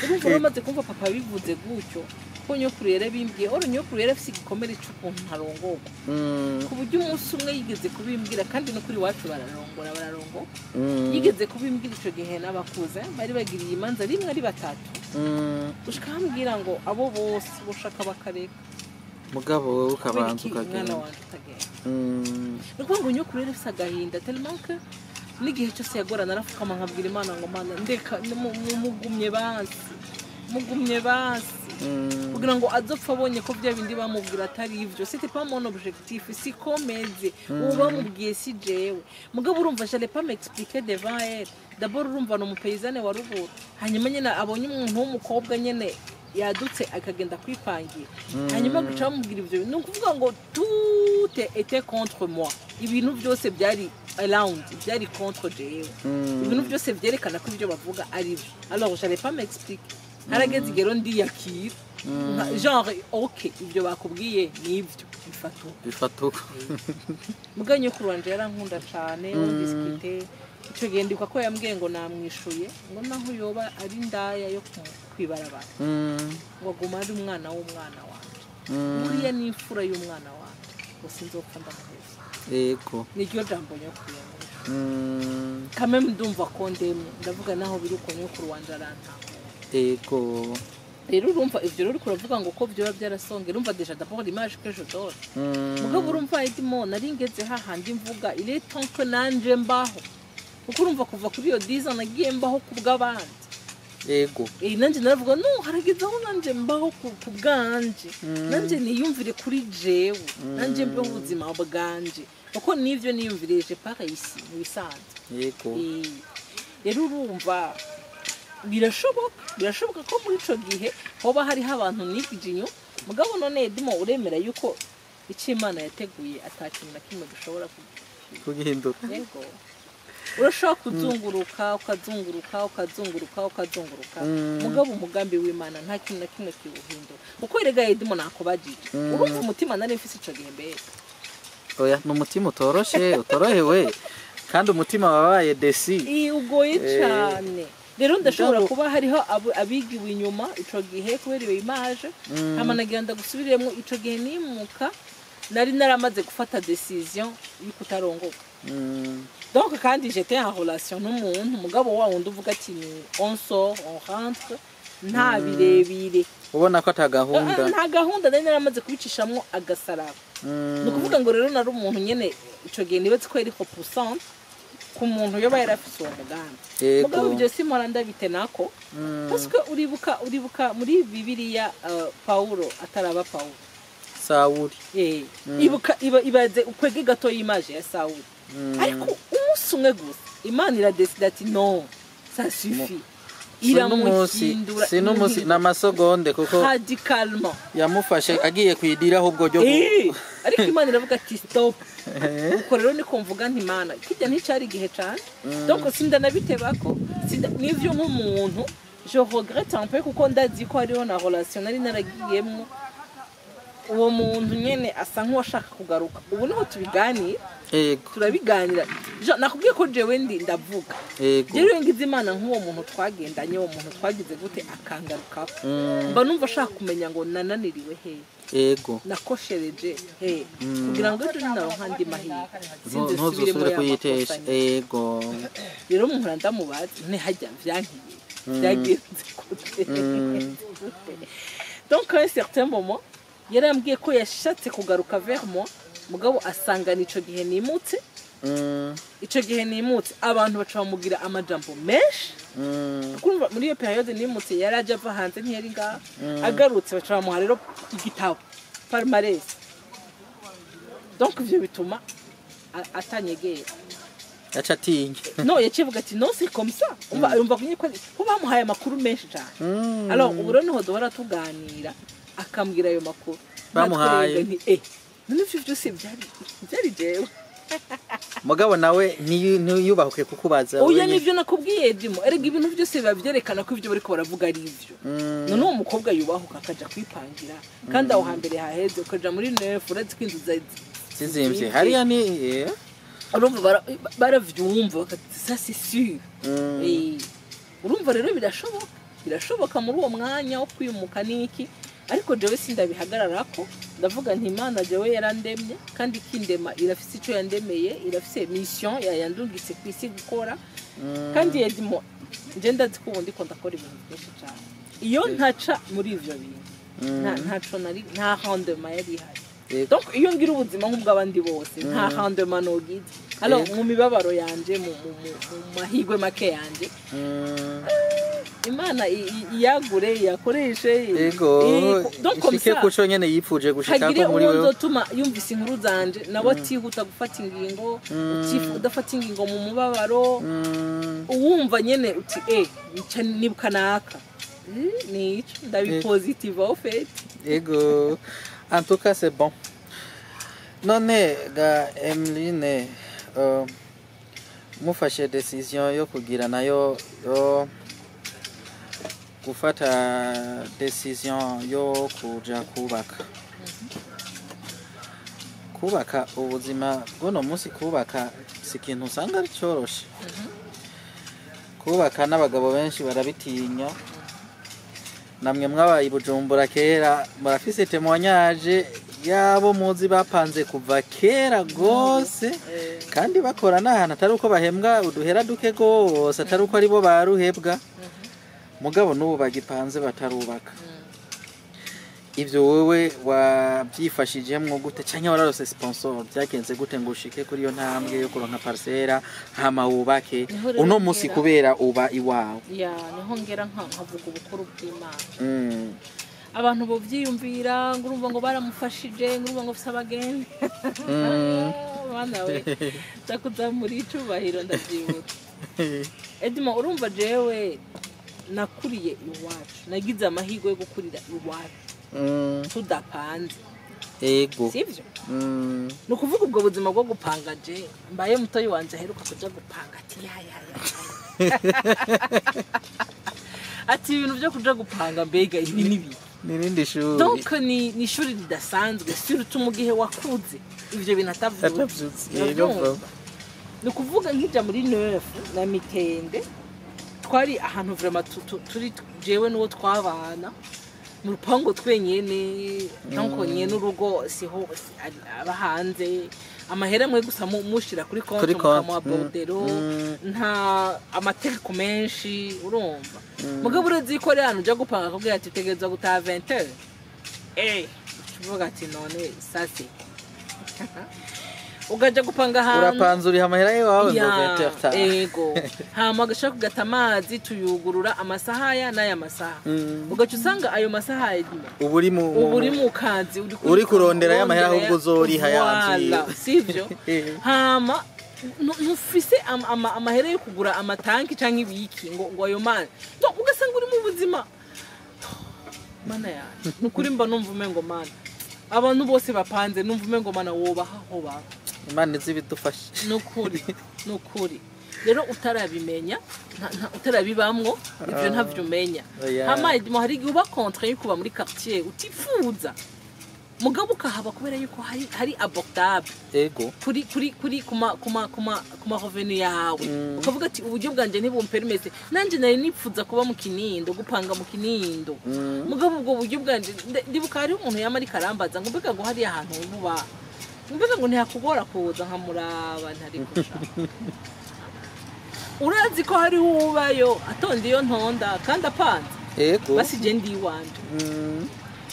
Urumva uramaze kumva papa bivuze gutyo, ko nyokuru yarabimbwiye. Oro nyokuru yarafise igikomere c'ukuntu ntarongorwa, ku buryo umunsi umwe yigeze kubimbwira, kandi no kuri iwacu bararongora, bararongora. Yigeze kubimbwira ico gihe n'abakuze bari bagiriye imanza rimwe ari batatu, gushika bambwira ngo abo bose boshaka bakareka. Mugabo wowe Kubera ukabanza iki umwana ukagenda. wanje utagenda? Ni ukuvuga ngo nyokuru yari afise agahinda tellement que n'igihe cyose yagorana arapfukama nkabwira Imana ngo Mana ndeka mugumye basi, mugumye basi, kugira ngo azopfa abonye ko bya bindi bamubwira atari ivyo. C'était pas mon objectif, si komeze uwo bamubwiye si jewe. Mugabo urumva j'allais pas m'expliquer devant elle d'abord. Urumva ni umupaysanne wa ruguru, hanyuma nyene abonye umuntu w'umukobwa nyene yadutse akagenda kwipangira, hanyuma agaca bamubwira ivyo. Ni ukuvuga ngo tout était contre moi, ibintu byose byari around byari contre jewe. Ibintu byose vyerekana ko ibyo bavuga ari byo. Alors j'allais pas m'expliquer. Harageze igero ndiyakira. Genre ok, ibyo bakubwiye nibyo, bifata uko. Bifata uko. Muga nyokuru wanje yarankunda cane. On discute ico gihe, ndibuka ko yambwiye ngo namwishuye ngo naho yoba ari indaya yo kwibarabara, ngo aguma ari umwana w'umwana wanje. Buriya ni imfura y'umwana wanje, ngo sinzopfa ndamuheza. Niryo jambo nyokuru yambwiye. Kameme ndumva ko ndemye, ndavuga naho biri uko nyokuru wanje arantahura. Ego. Rero urumva ivyo rero uriko uravuga ngo ko vyoba byarasonge, urumva déjà d'abord l'image que je donne. Mugabo urumva, Edmond, nari ngeze hahandi mvuga il est temps que nanje mbaho, kuko urumva kuva kuri iyo 10 ans nagiye mbaho ku bw'abandi. Nanje naravuga no harageze aho nanje mbaho ku bwanje, nanje niyumvire kuri jewe, nanje mbeho ubuzima bwanje, kuko nivyo niyumviriye, je pars ici mu bisanzwe. Rero urumva birashoboka ko muri ico gihe hoba hariho abantu nigije inyuma. Mugabo none Edimo, uremera yuko icyo Imana yateguye ata kintu na kimwe gishobora kugihindura? Yego, urashobora kuzunguruka, ukazunguruka, ukazunguruka, ukazunguruka, mugabo umugambi w'Imana nta kintu na kimwe kiwuhindura. Kuko erega Edimo, nakubajije, urumva umutima nari mfise ico gihe mbere? Oya, ni umutima utoroshe, utorohewe, kandi umutima wabaye déçu. Ugoye cyane. Rero ndashobora kuba hariho abigiwe inyuma ico gihe kubera iyo image. Hama nagira ndagusubiremo, ico gihe nimuka nari naramaze gufata décision yo kutarongoka. Donc kandi j'étais en relation n'umuntu, mugabo wa wundi uvuga ati ni on sort, on rentre, nta birebire. Ubona ko ata gahunda. Nta gahunda, nari naramaze kubicishamwo agasaraba. Ni ukuvuga ngo rero nari umuntu nyene ico gihe nibatse ko yari repoussante ku muntu yoba yarafise uwo mugambi. Mugabo ibyo simpora ndabitenako, parce que uribuka muri Bibiliya, Paulo ataraba Paulo, Sawuli. Ibuka ibaze ukwege gato y'image ya Sawuli. Ariko umunsi umwe gusa Imana iradesida ati non, ça suffit, iramuhindura. Si n'umunsi, ni amasegonde, kuko radicalement. yamufashe agiye kwidira ahubwo ryo Ariko Imana iravuga ati stop. Uko rero niko mvuga nti Imana kijya nticari igihe cane. Donc sindanabitebako, nivyo nk'umuntu je regrette un peu, kuko ndazi ko hariho na relation nari naragiyemwo, uwo muntu nyene asa nk'uwashaka kugaruka. Ubu niho tubiganira. Turabiganira. Nakubwiye ko jewe ndi ndavuga. Rero iyo ngize Imana nk'uwo muntu twagendanye, uwo muntu twagize gute, akangarukako, mba numva ashaka kumenya ngo nananiriwe hehe, nakoshereje he, kugira ngo ejo ninaronka andi mahirwe sinze nsubiremo ntuzusubire ya kuyitesha. makosa nyene. Rero muhora ndamubaza ntihajya vyankiye, byagenze gute? Donc à un certain moment yarambwiye ko yashatse kugaruka vers moi, mugabo asangana ico gihe nimutse. Ico gihe nimutse abantu baca bamubwira amajambo menshi. Kumva muri iyo période nimutse yari aje ava hanze, ntiyari ngaha. Agarutse baca bamuha rero igitabo, palmarès. Donc ivyo bituma atanyegera. Aca atinya. No, yaciye avuga ati non, c'est comme ça. Umva, yumva ko bamuhaye amakuru menshi cyane. Alors ubu rero niho duhora tuganira, akambwira ayo makuru Bamuhaye. Natwe nti none ivyo byose byari jewe. Mugabo nawe ntiyubahuke kukubaza Oya. Wenyine. Nivyo nakubwiye Dimo, erega ibintu byose biba byerekana ko ivyo bariko baravuga ari ivyo. None uwo mukobwa yubahuka akaja kwipangira, kandi aho hambere haheze ukaja muri neuf, uretse ko inzu zizimvye hariya ni Urumva baravyumva bakati ça c'est sûr. Urumva rero birashoboka muri uwo mwanya wo kwimuka n'iki, ariko jewe sindabihagararako. Ndavuga nti Imana jewe yarandemye, kandi ikindema irafise ico yandemeye, irafise mission yandungitse ku isi gukora. Kandi Edimo, nje ndazi ko ubu ndiko ndakora ibintu byinshi cyane. Iyo ntaca muri ivyo bintu, ntaco nari, nta rendement yari ihari. Donc iyo ngira ubuzima nk'ubw'abandi bose, nta rendement nogize. Alors mu mibabaro yanje, mu mahirwe make yanje, Imana iyagure, iyakoreshe. Donc comme ishike ça kuco nyene yipfuje gushika hagire ko muri uwo wewe. nzotuma yumvise inkuru zanje nawe atihuta gufata ingingo, udafata ingingo mu mubabaro. Uwumva nyene uti ica nibuka naka. Nico ndabipositive au fait. Ego, en tout cas c'est bon. None ga Emeline, mufashe décision yo kugira nayo yo gufata décision yo kuja kubaka ubuzima bw'uno munsi, kubaka si ikintu usanga ari coroshe. Kubaka n'abagabo benshi barabitinya. Namwe mwabaye i Bujumbura kera murafise témoignage. yabo muzi bapanze kuva kera gose, kandi bakora n'ahantu atari uko bahembwa uduhera duke gose, atari uko aribo baruhebwa, mugabo n'ubu bagipanze batarubaka. Ivyo wowe wabyifashijemwo gute, canke wararose sponsor? Byagenze gute ngo ushike kuri iyo ntambwe yo kuronka parcelle, hama wubake Niho rero uno musi, kubera uba iwawe? Ya, niho ngera nkavuga ubukuru bw'Imana. Abantu bovyiyumvira ngo urumva ngo baramufashije, ngo urumva ngo ufise abagenzi. Mana we, ndakuzamura icubahiro. Ndavyibuka, Edmo, urumva jewe nakuriye iwacu, nagize amahirwe yo gukurira iwacu tudapanze. Sivyo? Ni ukuvuga ubwo buzima bwo gupanga, je mbaye mutoyi wanje aheruka kuja gupanga ati ya ya ya, ati ibintu byo kuja gupanga, mbega ibi nibi. N'irindi shuri. Donc ni ishuri ridasanzwe, surtout mu gihe wakuze ivyo bintu atavyutse. Atavyutse, yego. Uravyumva? Ni ukuvuga nkija muri neuf na Mitende, twari ahantu vraiment turi jewe n'uwo twabana mu rupangu twenyene. Donc nyene urugo siho aba hanze, amahera mwe gusa mushira kuri konti, Kuri konti, mukamuha bordereau. Nta amategeko menshi, urumva. Mugabo urazi ko rero ahantu uja gupanga akubwira ati utegerezwa gutaha 20 heures, uvuga ati none sase ugaja gupanga ahantu. Urapanze, uriha amahera y'iwawe ngo Ya, 20 taha. Ego, hama agashaka kugata amazi, tuyugurura amasaha aya n'aya masaha. Ugaca usanga ayo masaha ya ubu uri mu ubu uri mu kazi, uri Uri kurondera ya mahera, ahubwo uzoriha ya nzu Voilà, yiwe. Sivyo? Hama ntufise amahera yo kugura amatanki canke ibiki ngo ayo mazi. No ugasanga uri mu buzima, mana yanjye, ni ukuri mba numva umengo mana, abantu bose bapanze numva umengo mana wobaha aho baba. Imana izi ibidufashe. Nukuri, nukuri rero utarabimenya, utarabibamwo ivyo ntavyo umenya. Oya. Hama hari igihe uba contraint yo kuba muri quartier utifuza, mugabo ukahaba kubera yuko hari abordable kuri kuma revenu yawe. Ukavuga ati uburyo bwanje ntibumpermete, nanje nari nipfuza kuba mu Kinindo, gupanga mu Kinindo, mugabo ubwo buryo bwanje ndibuka hariho umuntu yama ariko arambaza ngo mbega ngo hariya ahantu uba, mbega ngo ntihakugora kuza nkamuraba, ntari kusha. Urazi ko hariho uwubayo atonda iyo ntonda kandi apanze. Basi je ndi iwanje.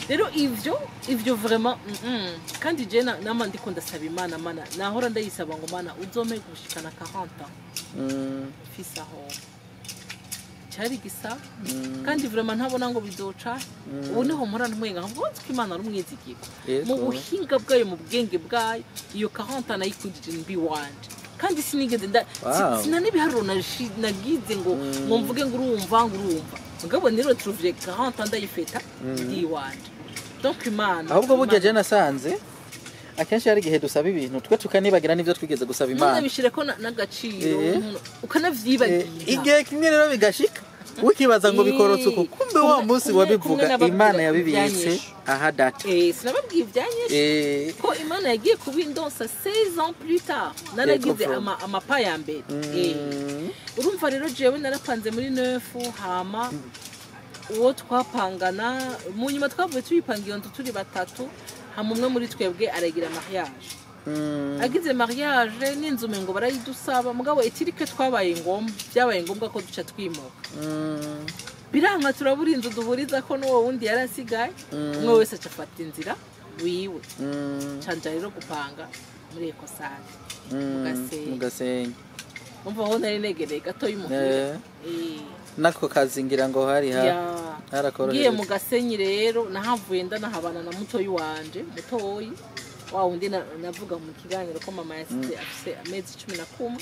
Rero ivyo vraiment, kandi je nama ndiko ndasaba Imana, Mana, nahora ndayisaba ngo Mana uzome gushikana 40 ans mfise aho cari gisa. Kandi vraiment ntabona ngo bizoca. Ubu niho mpora ntwenga nkavuga ko Imana ari umwizigirwa mu buhinga bwayo, mu bwenge bwayo. Iyo 40 ans nayikujije mbi wanje, kandi sinigeze nda sina n'ibiharuro nagize ngo mvuge ngo urumva, ngo urumva, mugabo niro trouvé 40 ans ndayifeta ndi iwanje. Donc Imana Ahubwo burya Imana- je nasanze akenshi hari igihe dusaba ibintu twe tukanibagira n'ivyo twigeze gusaba Imana. Ntunabishireko n'agaciro, ukanavyibagira. Igihe kimwe rero bigashika ukibaza ngo bikorotse uko, kumbe wa munsi wabivuga kumwe nababwira Imana yabibitse ivyanyishu. Aha data. Sinababwiye ivyanyishu ko Imana yagiye kubindonsa 16 ans plus tard, naragize Yego, amapa ya mbere. Urumva rero jewe narapanze muri neuf, hama uwo twapangana mu nyuma twavuye tuyipanga iyo nzu turi batatu, hama umwe muri twebwe aragira mariage. Agize mariage n'inzu ngo barayidusaba, mugabo etirike twabaye ngombwa, byabaye ngombwa ko duca twimuka. Biranka, turabura inzu duhuriza ko n'uwo wundi yari asigaye. Umwe wese aca afata inzira wiwe. Canja rero gupanga muri Ecosare, mu Gasenyi. Mu Gasenyi. Umva aho nari negereye gato y'umuhira. Nako kazi ngira ngo hari ha Ya. harakorohereje. Ngiye mu Gasenyi rero, nahavuye ndanahabana na mutoyi wanje, mutoyi wa wundi navuga mu kiganiro ko mama yasize afise amezi 11.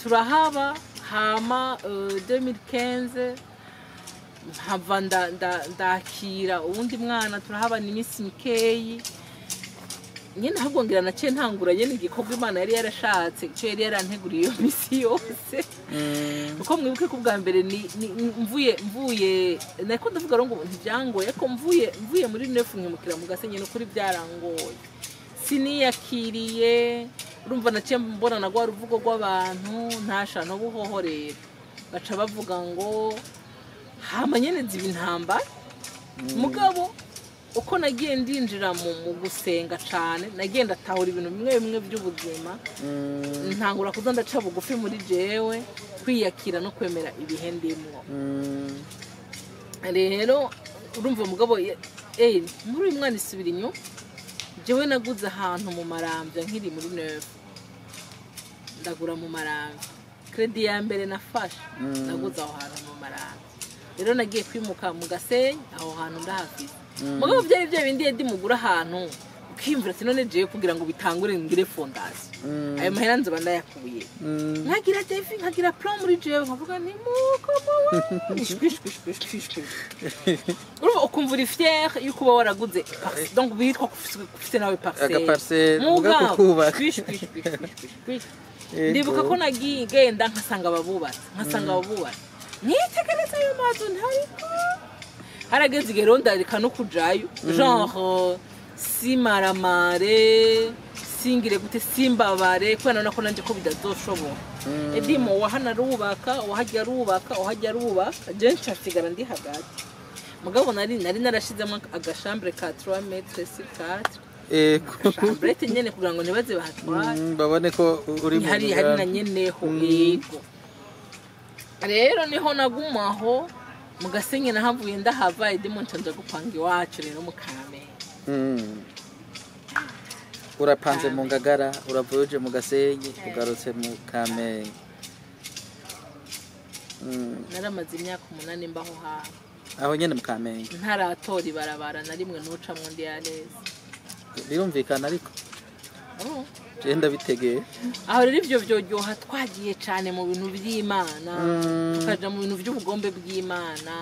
Turahaba, hama 2015 mpava ndakira uwundi mwana, turahabana iminsi mikeyi nyene. Ahubwo ngira naciye ntangura nyene igikorwa Imana yari yarashatse, ico yari yaranteguriye iyo misi yose. Kuko mwibuke ko ubwa mbere ni mvuye nako ndavuga rero ngo ntibyangoye ko mvuye muri neuf nkimukira mu Gasenyi, no kuri byarangoye, siniyakiriye. Urumva naciye mbona na rwa ruvugo rw'abantu ntashano buhoho, rero baca bavuga ngo hama nyene ziba intambara. Mugabo Uko nagiye ndinjira mu gusenga cane, nagiye ndatahura ibintu bimwe bimwe by'ubuzima, ntangura kuza ndaca bugufi muri jewe, kwiyakira no kwemera ibihe ndimwo. Rero urumva mugabo, muri uyu mwana isubira inyuma, jewe naguze ahantu mu Maramvya nkiri muri neuf, ndagura mu Maramvya. Crédit ya mbere nafashe, naguze aho hantu mu Maramvya. Rero nagiye kwimuka mu Gasenyi, aho hantu ndahafise. Mugabo byari bya bindi yedi mugura ahantu ukiyumvira ati: "None jewe kugira ngo bitangure ngire fondation, ayo mahera nzoba ndayakuye?" Nkagira défi, nkagira plan muri jewe, nkavuga ni muko ishwi ishwi ishwi ishwi ishwi. Urumva ukumva uri fier yuko uba waraguze donc bitwa ko ufise nawe parcelle. Agaparcelle, muga Mugabo, kukubaka. Ishwi ishwi ishwi ishwi ishwi. Ndibuka ko nagiye genda nkasanga ababubatse, nkitegereza ayo mazu, ntariko harageze igihe rero ndareka no kujayo, genre simaramare, singire gute, simbabare, kubera nabona ko nanje ko bidazoshobora. Edimo wahana arubaka, wahajya arubaka, wahajya arubaka, je ncasigara ndi hagati. Mugabo nari narashizemo agachambre ka 3 mètres sur 4, chambrette nyene, kugira ngo ntibaze bahatware. Babone ko uri mu Hari na mugambi. Nyeneho yego. Rero niho nagumaho mu Gasenyi, nahavuye ndahava, edimo nca gupanga iwacu rero mu Kamenge. Urapanze mu Ngagara, uravuye uje mu Gasenyi, ugarutse mu Kamenge. Naramaze imyaka 8 mbaho hantu. Aho nyene mu Kamenge? Ntaratora ibarabara na rimwe nucamwo ndi yareze. Birumvikana, ariko je ndabitegeye. Aho rero ivyo vyoryoha twagiye cane mu bintu vy'Imana, tukaja mu bintu vy'ubugombe bw'Imana.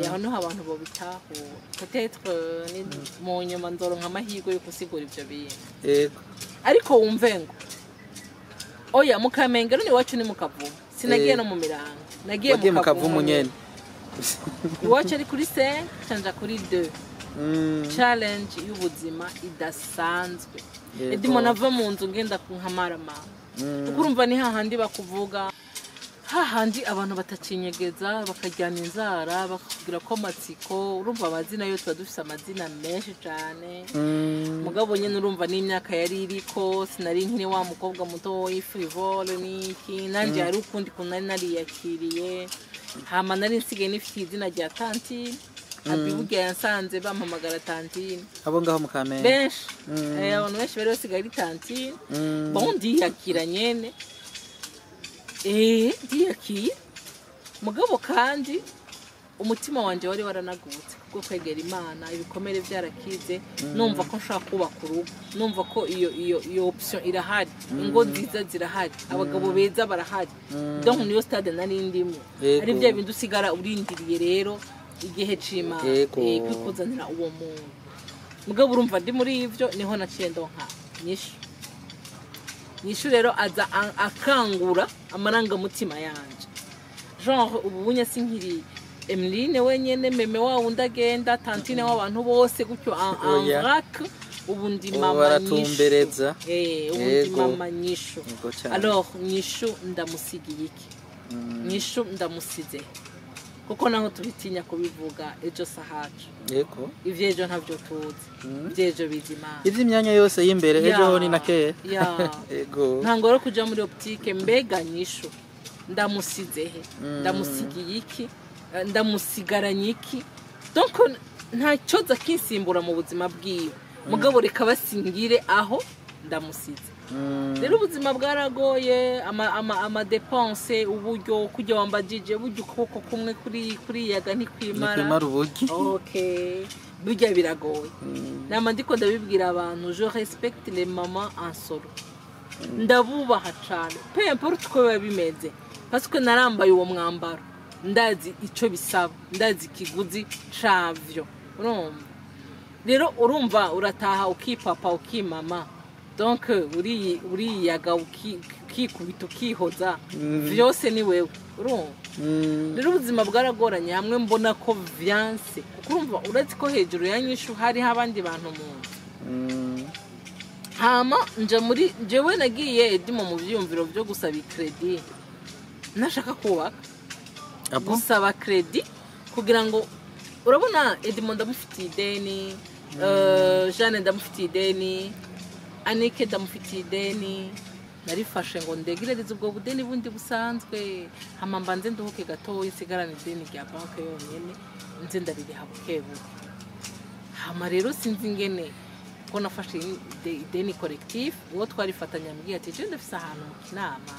Aho niho abantu bobitahura peut-être, ni mu nyuma nzoronka amahirwe yo gusigura ivyo bintu. Ariko wumve ngo oya, mu Kamenge rero iwacu ni mu Kavumu, sinagiye no mu Mirango, nagiye Wagiye mu Kavumu nyene. Iwacu ari kuri 5, canja kuri 2. Challenge y'ubuzima idasanzwe. Edimo nava mu nzu ngenda ku nkamarama, kuko urumva ni hahandi bakuvuga, hahandi abantu batacinyegeza, bakajyana inzara, bakakubwira ko amatsiko. Urumva amazina yo tuba dufise amazina menshi cane. Mugabo nyene urumva n'imyaka yari iriko, sinari nkiri wa mukobwa muto frivole n'iki. Nanje hari ukundi kuntu nari nariyakiriye. Hama nari nsigaye nifitiye izina rya tantine Abi, burya yansanze bampamagara tantine. Abo ngaho mu Kamenge? Benshi. Abantu benshi bari basigaye ari tantine. Bon, ndiyakira nyene, ndiyakira. Mugabo kandi umutima wanje wari waranagutse kubwo kwegera Imana, ibikomere byarakize, numva ko nshaka kubaka urugo, numva ko iyo option irahari, ingo nziza zirahari, abagabo beza barahari. Donc niyo stade nari ndimo. Ari bya bindi usigara urindiriye rero igihe c'Imana kwikuzanira uwo muntu. Mugabo urumva ndi muri ivyo, niho naciye ndonka Nyishu. Nyishu rero aza akangura amarangamutima yanje, genre ubu bunya sinkiri Emeline wenyene, meme wa wundi agenda, tantine w'abantu bose gutyo en Oya. vrac. Ubu ndi Ubu mama baratumbereza. Nyishu. Ubu ndi mama Nyishu. Yego cyane. Alors Nyishu ndamusigiye iki? Nyishu ndamusize, kuko naho tubitinya kubivuga, ejo sahacu. Ivy'ejo ntabyo tuzi, ivy'ejo bizi Imana. Ivy'imyanya yose y'imbere, ejo ho ni na kera. Ntango rero kuja muri optique, mbega Nyishu ndamusize he? Ndamusigiye iki? Ndamusigaranye iki? Donc nta cyoza kinsimbura mu buzima bwiwe, mugabo reka basingire aho ndamusize. Rero ubuzima bwaragoye, amadépenses, uburyo kujya wambajije, burya ukuboko kumwe kuri kuriyaga ntikwimara. Nikwimara uburyo. Okay, burya biragoye. Nama ndiko ndabibwira abantu, je respecte les mamans en solo, ndabubaha cane, peu importe uko biba bimeze, parce que narambaye uwo mwambaro, ndazi ico bisaba, ndazi ikiguzi cavyo. Urumva rero, urumva urataha ukipapa, ukimama, donc uriyaga, ukikubita, ukihoza, vyose ni wewe, urumva. Rero ubuzima bwaragoranye, hamwe mbona ko vyanse, kuko urumva urazi ko hejuru ya Nyishu hariho abandi bantu mu nzu. Hama nja muri jewe nagiye edimo mu vyiyumviro vyo gusaba icrédit, nashaka kubaka. Ah bon? Gusaba crédit kugira ngo Urabona, Edmond ndamufitiye ideni, Jeanne ndamufitiye ideni, Anike ndamufitiye ideni. Narifashe ngo ndegerereze ubwo budeni bundi busanzwe, hama mbanze nduhuke gatoya, nsigarane ideni rya banki yonyene, nze ndaririha buke buke. Hama rero sinzi ingene ko nafashe ideni collectif. Uwo twarifatanya ambwiye ati: "Je ndafise ahantu mu Kinama."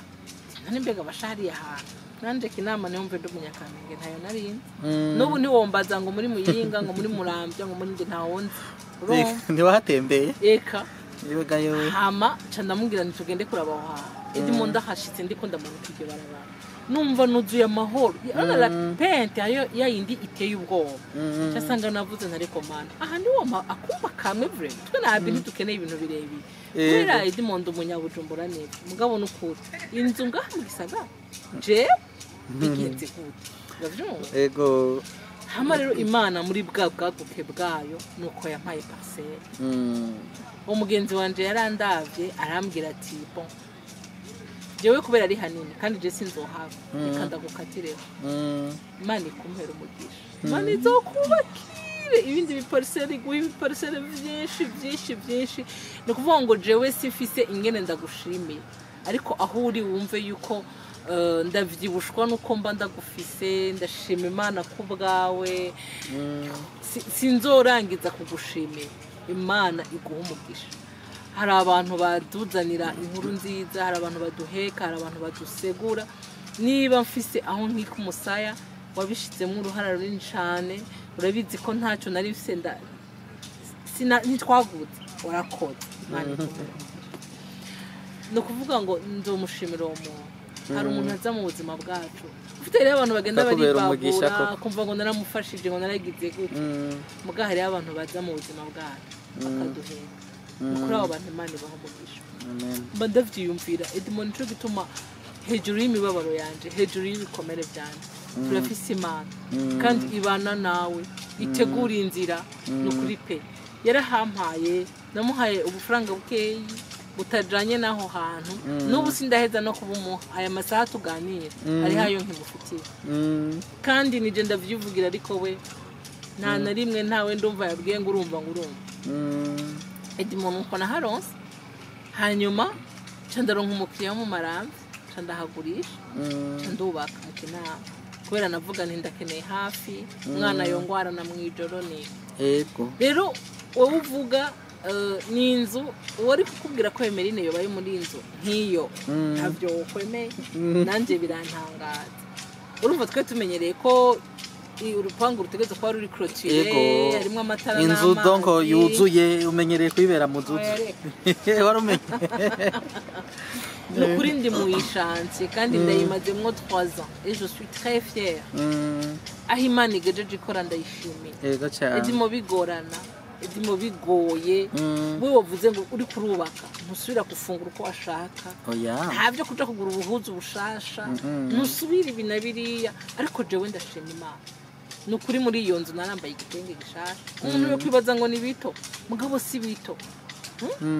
None mbega bashariye ahantu nanje Kinama niho mve, ndi umunyakamenge, ntayo narinzi. N'ubu ntiwombaza ngo muri Muyinga, ngo muri Muramvya, ngo muri nde, ntawo nzi. Urumva? Ntiwahatembeye? Eka. Yega yowe. Hama ca ndamubwira nti: "Tugende kuraba aho hantu." Edimo ndahashitse, ndiko ndamanuka iryo barabara, numva nuzuye amahoro. Urabona la pente hariyo ya yindi iteye ubwoba. Casanga navuze nti: "Ariko mana, aha ni wompa akumba kamwe vraiment." Twe nabi ntidukeneye ibintu birebire kubera Edmond umunyabujumbura neza, mugabo n'ukuri inzu ngaha mu gisagara je bigenze gute? Uravyumva? Ego. Hama rero Imana muri bwa bwaguke bwayo nuko yampaye parcelle. Umugenzi wanje yarandavye, arambwira ati: "Bon, jewe kubera ari hanini kandi je sinzohava, reka ndagukatireho." Imana ikumpera umugisha, Imana izokubakire ibindi biparcelles, iguha ibiparcelles byinshi byinshi byinshi. Ni ukuvuga ngo jewe sifise ingene ndagushimiye, ariko aho uri wumve yuko ndavyibushwa nuko mba ndagufise. Ndashima Imana ku bwawe. Sinzorangiza kugushimira. Imana iguha umugisha. Hari abantu baduzanira inkuru nziza, hari abantu baduheka, hari abantu badusegura. Niba mfise aho nkika umusaya, wabishizemo uruhara runini cyane. Urabizi ko ntacyo nari mfise, ntitwagutse, warakoze. Imana iguhe umugisha. Ni ukuvuga ngo nzomushimira uwo muntu. Hari umuntu aza mu buzima bwacu ufite. Rero abantu bagenda Akakubera umugisha baribagura koko. kumva ngo naramufashije, ngo naragize gute. Muga hariho abantu baza mu buzima bwacu bakaduheka. Ni kuri abo bantu Imana ibaha umugisha. Amen. Mba ndavyiyumvira, Edmond. Nico gituma hejuru y'imibabaro yanje, hejuru y'ibikomere byanje, turafise Imana kandi ibana nawe, itegura inzira. Ni ukuri pe, yarahampaye. Namuhaye ubufaranga bukeyi butajanye n'aho hantu. N'ubu sindaheza no kubumuha. Aya masaha tuganira hariho ayo nkimufitiye. Kandi nije ndavyivugira, ariko we nta na rimwe ntawe ndumva yabwiye ngo urumva, ngo urumva. Edmond, uko naharonse, hanyuma nca ndaronka umukiriya wo mu Maramvya, nca ndahagurisha, nca ndubaka mu Kinama kubera navuga nti ndakeneye hafi umwana yongwarana mu ijoro ni rero wowe uvuga ni inzu, uwo ari kukubwira ko Emeline yobaye muri inzu nk'iyo, ntabyo wokwemeye. Nanjye birantangaza. Urumva, twe tumenyereye ko urupangu rutegerezwa kuba ruri clôturé, harimo amatara Inzu donc n'amazi. yuzuye, umenyereye kuyibera mu nzu. Oya, reka. Wari umenye. Ni ukuri ndi mu ishantiye kandi ndayimazemwo 3 ans et je suis très fière. Aho Imana igejeje ikora, ndayishimiye. Yego cyane. Edimo bigorana, Edimo bigoye. We wavuze ngo uri kurubaka ntusubira gufungura uko washaka. Oya. Nta byo kuja kugura ubuhuzu bushasha, ntusubira ibi na biriya. Ariko jewe ndashima Imana, ni ukuri. Muri iyo nzu narambaye igitenge gishasha. Umuntu yo kwibaza ngo ni bito, mugabo si bito.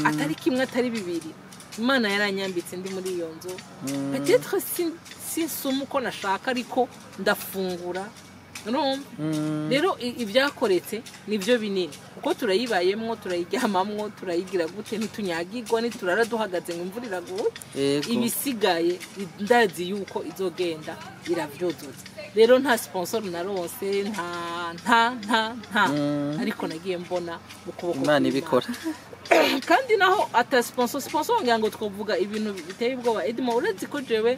Atari kimwe, atari bibiri, Imana yaranyambitse ndi muri iyo nzu. Peut-être sinsuma uko nashaka, ariko ndafungura. Urumva rero, ibyakoretse nibyo binini kuko turayibayemwo, turayiryamamwo, turayigira gute, ntitunyagirwa, ntiturara duhagaze ngo imvura iraguye. Ibisigaye ndazi yuko izogenda iravyuzuza. Rero nta sponsor naronse, nta nta nta nta, ariko nagiye mbona mu kuboko Imana kw'Imana. ibikora. Kandi naho ata sponsor, ngira ngo twovuga ibintu biteye ubwoba. Edmo, uretse ko jewe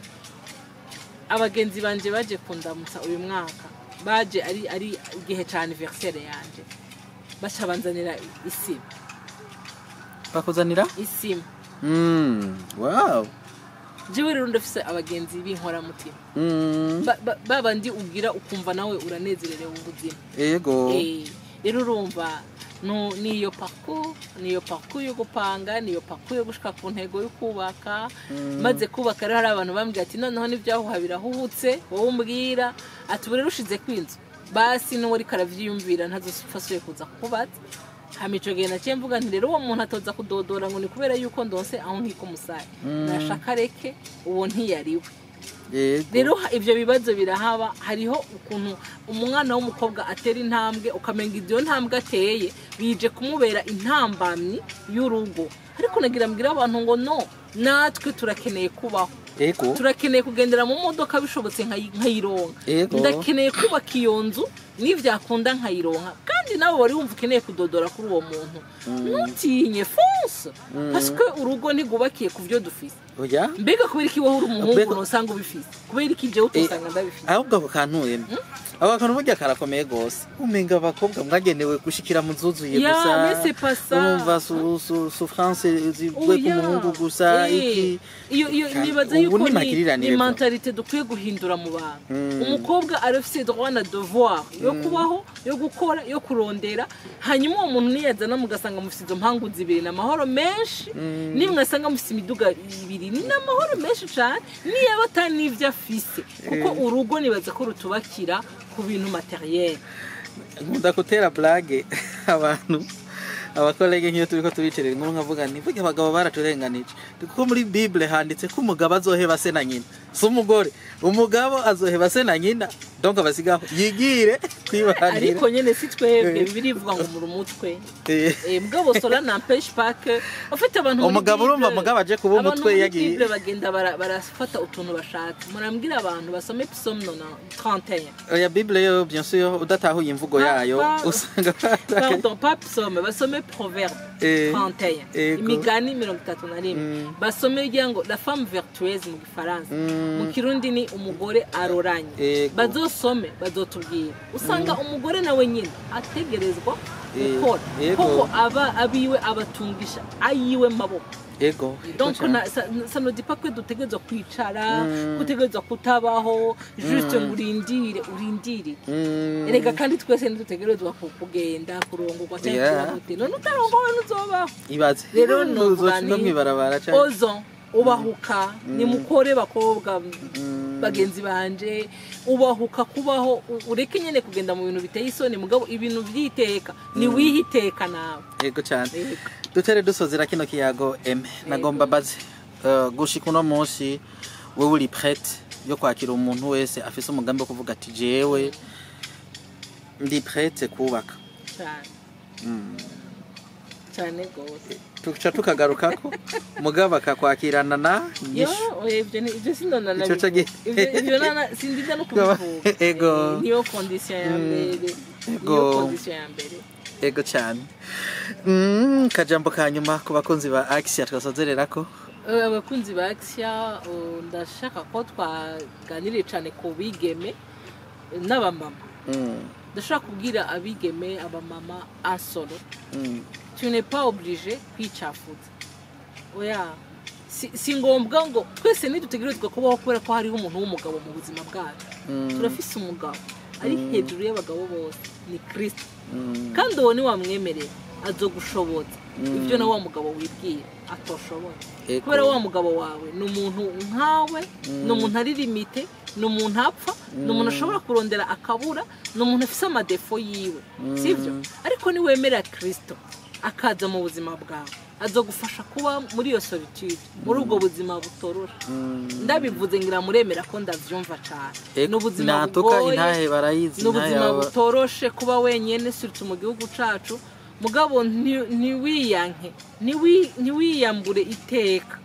abagenzi banje baje kundamutsa uyu mwaka, baje ari igihe ca anniversaire yanje, baca banzanira isima. Bakuzanira Isima. Wow. Jewe rero ndafise abagenzi b'inkoramutima, babandi ugira ukumva nawe uranezererewe ubuzima. Rero urumva, niyo parcours, niyo parcours yo gupanga, niyo parcours yo gushika ku ntego yo kubaka. Maze kubaka rero, hari abantu bambwira ati: "Noneho n'ibyahuha birahuhutse." Wowe umbwira ati: "Ubu rero ushize kw'inzu, basi n'uwo ariko aravyiyumvira ntazopfa asubiye kuza kukubaza." Hama ico gihe naciye mvuga nti: "Rero uwo muntu atoza kudodora ngo ni kubera yuko ndonse aho nkiko umusaya, nashaka reke, uwo ntiyariwe." Rero ivyo bibazo birahaba. Hariho ukuntu umwana w'umukobwa atera intambwe, ukamenga ibyo ntambwe ateye bije kumubera intambamyi y'urugo. Ariko nagira mbwira abantu ngo no, natwe turakeneye kubaho. Turakeneye kugendera mu modoka bishobotse nkayironka. Ndakeneye kubaka iyo nzu nivyakunda nkayironka. Kandi nawe wari wumva ukeneye kudodora kuri uwo muntu, ntutinye, fonce, parce que urugo ntigubakiye ku byo dufise. Oya. Mbega kubera iki wowe uri umuhungu nosanga ubifise, kubera iki jewe utosanga ndabifise? Ahubwo ako kantu emwe, ako kantu burya karakomeye gose. Umenga abakobwa mwagenewe gushikira mu zuzuye gusa. Mais c'est pas ça. Urumva souffrance zigwe ku muhungu gusa iki. Iyo nibaza Ubu yuko ni ni magirirane ni rero. mentalité dukwiye guhindura mu bantu. Umukobwa arafise droit na devoir yo kubaho, yo gukora, yo kurondera. Hanyuma uwo muntu niyazana mugasanga mufise izo mpangu zibiri n'amahoro menshi, nimwasanga mufise imiduga ibiri n'amahoro menshi cane, niyaba ata n'ivyo afise, kuko urugo nibaza ko rutubakira ku bintu matériel. Nkunda gutera blague abantu, aba collègues, nk'iyo turiko tubicerera inkuru, nkavuga nti burya abagabo baraturenganije, kuko muri Bible handitse ko umugabo azoheba se na nyina. Si umugore, umugabo azoheba se na nyina, donc abasigaho yigire kwibanira. Ariko nyene si twebwe. Bibiliya ivuga ngo muri umutwe. Mugabo cela n'empêche pas que en fait abantu muri Umugabo urumva, mugabo aje kuba abantu umutwe muri yagiye. Bible bagenda barafata utuntu bashatse. Murambwira abantu basome Psaume 31. Oya, Bible yo, bien sûr, udatahuye imvugo yayo usanga Pardon, pas Psaume, basome Proverbe 31. Imigani 31. Basome igira ngo la femme vertueuse mu gifaransa. Mu kirundi ni umugore aroranye. Bazosome, bazotubwira. Usanga umugore nawe nyine ategerezwa gukora, kuko aba abiwe abatungisha ayiwe maboko. Donc ça ne dit pas que dutegerezwa kwicara, gutegerezwa kutabaho, juste ngo urindire, urindire. Erega kandi twese ntidutegerezwa kugenda kurongorwa cyangwa kuba gute. None utarongowe ntuzobaho? Ibaze. Rero novuga Uzoca nti mw'ibarabara canke ozo ubahuka, nimukore bakobwa bagenzi banje, ubahuka kubaho, ureke nyene kugenda mu bintu biteye isoni, mugabo ibintu vyiteka ni wihiteka nawe. Yego cyane. Yego. Dutere dusozera kino kiyago. Eme, nagomba baze, gushika uno munsi wewe uri prête yo kwakira umuntu wese afise umugambi wo kuvuga ati jewe ndi prête kubaka? Cyane, cyane gose. Tuca tukagarukako, mugabo akakwakirana na Yo, nyishu. Oya, ibyo sindona. Ico Ibyo sindinda no kubivuga. Niyo condition ya mbere, niyo condition ya mbere. Ego cyane. Kajambo ka nyuma ku bakunzi ba Axia twasozererako. Abakunzi ba Axia, ndashaka ko twaganiriye cyane ku bigeme n'abamama. Ndashaka kubwira abigeme, abamama asolo, tu n'es pas obligé kwicafuza. Oya, si ngombwa ngo twese ntidutegerezwa kubaho kubera ko hariho umuntu w'umugabo mu buzima bwacu. Turafise umugabo ari hejuru y'abagabo bose, ni Kristo. Kandi uwo niwamwemerera azogushoboza ibyo na wa mugabo wibwira atoshobora. Kubera wa mugabo wawe ni umuntu nkawe, ni umuntu ari limité, ni umuntu apfa, ni umuntu ashobora kurondera akabura, ni umuntu afise ama défauts yiwe, sibyo? Ariko niwemera Kristo akaza mu buzima bwawe, azogufasha kuba muri iyo solitude, muri ubwo buzima butoroshe. Ndabivuze ngira muremera ko ndavyumva cane. Ni ubuzima Natuka bugoye, intahe barayizi. ni ubuzima intahe butoroshe kuba wenyene, surtout mu gihugu cacu. Mugabo ntiwiyanke, ntiwiyambure iteka.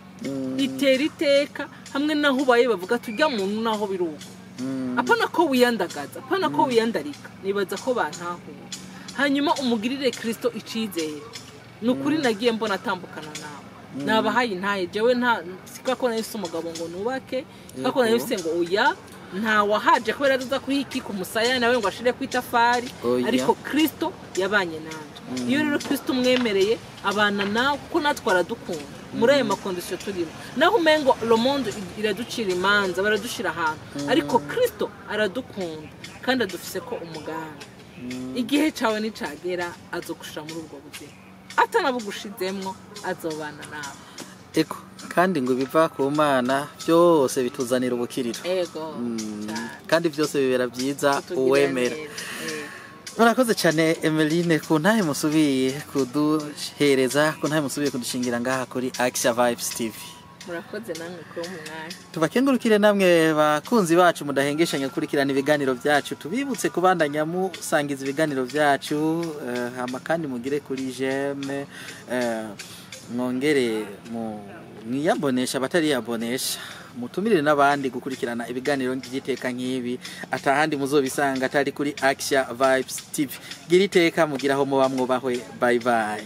Itera iteka hamwe naho ubaye bavuga tujya muntu naho biruko. Apana ko wiyandagaza, apana ko wiyandarika. Nibaza ko bantahura. Hanyuma umugirire Kristo icizere. Ni ukuri nagiye mbona atambukana nawe. Nabahaye intahe. Jewe nta sika ko nahise umugabo ngo nubake, sika ko nahise ngo oya, nta wahaje kubera aza kuhiki ku musaya nawe ngo ashire ku itafari. Oya. Ariko Kristo yabanye nanje. Iyo rero Kristo umwemereye abana nawe, kuko natwe aradukunda muri ayo ma conditions turimo, naho umengo le monde iraducira imanza, baradushira ahantu, ariko Kristo aradukunda kandi adufise ko umugambi. Igihe cyawe nicagera azogushira muri ubwo buzima, atanabugushizemwo azobana nawe. Ego, kandi ngo ibiva ku Mana byose bituzanira ubukiriro. Ego cyane. Kandi byose bibera byiza Kutugirira uwemera. neza. Murakoze cyane Emeline ku ntahe musubiye kuduhereza, ku ntahe musubiye kudushingira ngaha kuri Axia Vibes TV. Murakoze namwe kuba mu mwanya. Tubakengurukire namwe bakunzi bacu mudahengeshanya gukurikirana ibiganiro byacu. Tubibutse kubandanya musangiza ibiganiro byacu, hama kandi mugire kuri j'aime, mwongere mwiyabonesha abatariyabonesha, mutumirire n'abandi gukurikirana ibiganiro by'iteka nk'ibi. Atahandi muzobisanga atari kuri Axia Vibes TV. Gira iteka, mugiraho muba mwubahwe. Bye bye.